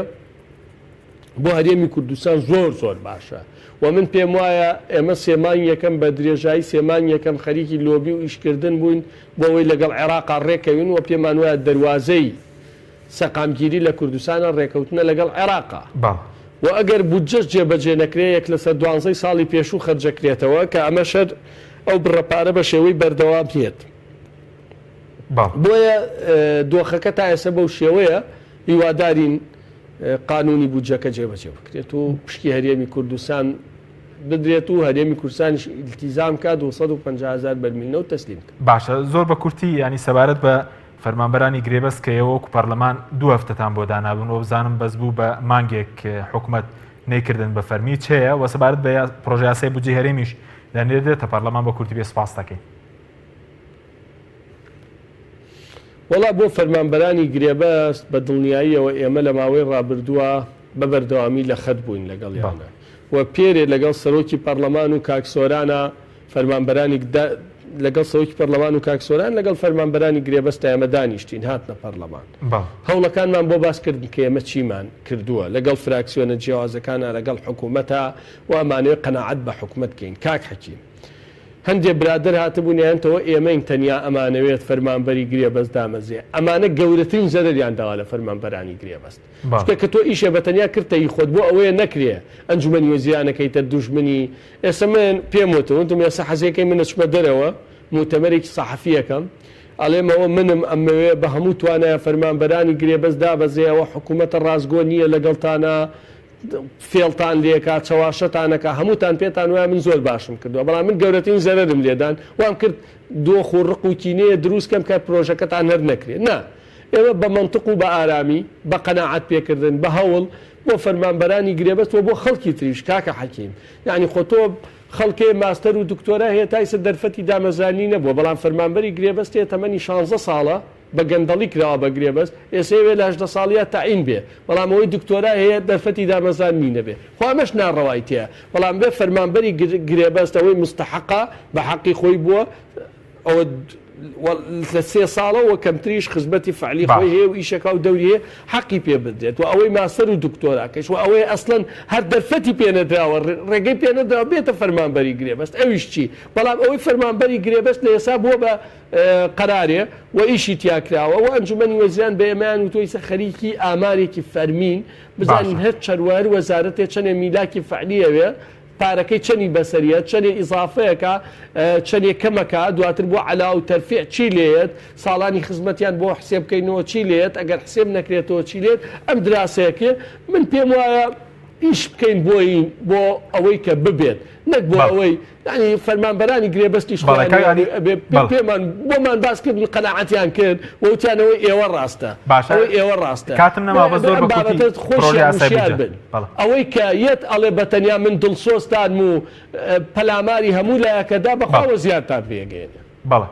بۆ هەرێمی کوردستان زۆر زۆر باشە و من پێم وایە ئێمە سێ مانگ یەکەم بە درێژایی سێ مانگ یەکەم خەریکی لۆبی و ئیشکردن بووین بۆ ئەوەی لەگەڵ عێراقا ڕێکەوین و پێمان وایە دەروازەی سەقامگیری لە کوردستانە ڕێکەوتنە لەگەڵ عێراقا بەڵێ. و ئەگەر بودجەش جێبەجێ نەکرێ یەک لەسەر دوانزەی ساڵی پێشوو خەرجەکرێتەوە کە ئەمەش هەر ئەو بڕە پارە بە شێوەی بەردەوام یەت. بەڵێ. بۆیە دۆخەکە تا ئێستا بەو شێوەیە، هیوادارین قانونی بودجەکە جێبەجێ بکرێت و پشکی هەرێمی کوردستان بدرێت و هەرێمی کوردستانیش ئیلتیزام کا 250 هەزار بەرمیل نەوت تەسلیم بکات. باشە زۆر بە کورتی یانی سەبارەت بە فەرمانبەرانی گرێبەست کە ئێوە وەکو پەرلەمان دوو هەفتەتان بۆ دانابوون وەبزانم بەس بوو بە مانگێک حکومەت نەیکردن بە فەرمی چ هەیە وە سەبارەت بە پرۆژە یاسای بودجەی هەرێمیش دەنێردرێتە پەرلەمان بە کورتی بێ سپاس دەکەین. وەڵا بۆ فەرمانبەرانی گرێبەست بە دڵنیاییەوە ئێمە لە ماوەی ڕابردووە بە بەردەوامی لە خەت بووین لەگەڵیانە و پێرێ لەگەڵ سەرۆکی پەڕلەمان و کاک سۆرانا فەرمانبەرانی لەگەڵ سەرۆکی پەرلەمان و کاک سۆران لەگەڵ فەرمانبەرانی گرێبەست ئێمە دانیشتین هاتنە پەرلەمان هەوڵەکانمان بۆ باس کردن کە ئێمە چیمان کردووە لەگەڵ فراکسیۆنە جیاوازەکانە لەگەڵ حکوومەتە و ئەمانەوێ قەناعەت بە حکومەت کەین کاک حەکیم هەندێ برادەر هاتبوون یانتەوە ئێمەین تەنیا ئەمانەوێت فەرمانبەری گرێبەست دامەزرێ ئەمانە گەورەترین زەرەریان داوە لە فەرمانبەرانی گرێبەست چونکە کە تۆ ئیشێ بە تەنیا کردتە هی خۆت بۆ ئەوەیە نەکرێ ئەنجومەنی وەزیران ئەکەیتە دوژمنی ئێستا من پێم وتن وتم ئێستا حەزەکەی من ئەچمە دەرەوە موتەمەرێکی سەحەفی ئەکەم ئەڵێم ئەوە منم ئەمەوێ بە هەموو توانایە فەرمانبەرانی گرێبەست دابەزێ ئەوە حکوومەتە ڕاستگۆ نییە لەگەڵتانا فێڵتان لێکا چەواشەتان ئەکا هەمووتان پێتان وایە من زۆر باشم کردووە بەڵام من گەورەترین زەرەرم لێدان وام کرد دۆخ و ڕق و کینەیە دروست کەم کە پرۆژەکەتان هەر نەکرێ نا ئێمە بە مەنتق و بە ئارامی بە قەناعەت پێکردن بە هەوڵ. بۆ فەرمانبەرانی گرێبەست و بۆ خەڵکی تریش کاکە حەکیم یانی خۆ تۆ خەڵکێ ماستەر و دکتۆرا هەیە تا ئیستا دەرفەتی دامەزرانی نەبووە بەڵام فەرمانبەری گرێبەست هەیە تەمەنی شانزە ساڵە بە گەندەڵی کراوە بە گرێبەست ئێستا ئەوێ لە 18 ساڵیا تەعین بێ بەڵام ئەوەی دکتۆرا هەیە دەرفەتی دامەزراندنی نەبێ خۆ ئەمەش ناڕەوای تێیە بەڵام بێ فەرمانبەری گرێبەست ئەوەی مستحقە بە حەقی خۆی بووە ئەوە لە سێ ساڵەوە کەمتریش خزمەتی فعلی خۆی هەیە و ئیشەکە و دەوری هەیە حەقی پێ بدرێت و ئەوەی ماستەر و دکتۆراکەش و ئەوەی ئەسڵەن هەر دەرفەتی پێ نەدراوە ڕێگەی پێ نەدراوە بێتە فەرمانبەری گرێبەست ئەویش چی بەڵام ئەوەی فەرمانبەری گرێبەست لە ئێستا بووە بە قەرارێ و ئیشی تیا کراوە و ئەنجومەنی وەزیران بە ئێمەیان وتووە ئیستا خەریکی ئامارێکی فەرمین بزانین باشە. هەر چەند و هەر وەزارەتێ چەنێ میلاکی فعلی ئەوێ پارەکەی چەنی بەسەریە چەنێ ئیزافەیەکا چەنێ کەمەکا دواتر بۆ عەلاوە و تەرفیع چی لێیەت ساڵانی خزمەتیان بۆ حسێب کەینەوە چی لێیەت ئەگەر حسێب نەکرێتەوە چی لێت ئەم دراسەیەکێ من پێم وایە ئیش بکەین بۆی بۆ ئەوەی کە ببێت نەک بۆ بەڵێ. ئەوەی یانی فەرمانبەرانی گرێبەستیش بەڵێ خۆیان کاک عەلی ئەبێ بەڵێ. پێمان بۆمان باس کردن قەناعەتیان کرد و وتیان ئەوەی ئێوە ڕاستە باشە ئەوەی ئێوە ڕاستە کاتم نەما بەس زۆر ئەم بە کورتی بابەتە پرۆژەی خۆشیان یاسای وشیار بودجە بن بەڵێ. ئەوەی کە یەت ئەڵێ بە تەنیا من دڵسۆزتانم و پەلاماری هەموو لایەکەدا بەخوا بەڵێ. وەزیاتان پێگەیەنێ. بەڵێ.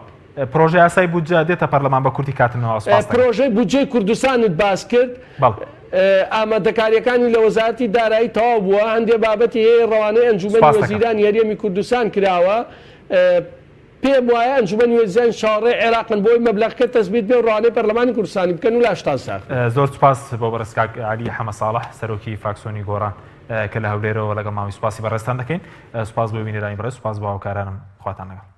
پرۆژە یاسای بودجە دێتە پەرلەمان بە کورتی کاتم نەما سوپاس دەکەم. پرۆژەی بودجەی کوردستانت باس کرد بەڵێ. ئامادەکارییەکانی لە وەزارەتی دارایی تەواو بووە، هەندێ بابەتی هەیە ڕەوانەی ئەنجومەنی سوپاس دەکەم. وەزیرانی هەرێمی کوردستان کراوە، پێم وایە ئەنجومەنی وەزیران چاوەڕێی عێراقن بۆ ئەوەی مەبلەغەکە تەسبیت بێ و ڕەوانەی پەرلەمانی کوردستانی بکەن و لاشتان ساغ بێت. زۆر سوپاس بۆ بەڕێز کاک عەلی حەمە ساڵح سەرۆکی فاکسیۆنی گۆڕان کە لە هەولێرەوە لەگەڵمان بووی سوپاسی بەڕێزتان دەکەین. سوپاس بۆ بینەرانی بەڕێز، سوپاس بۆ هاوکارانم. خواتان لەگەڵ.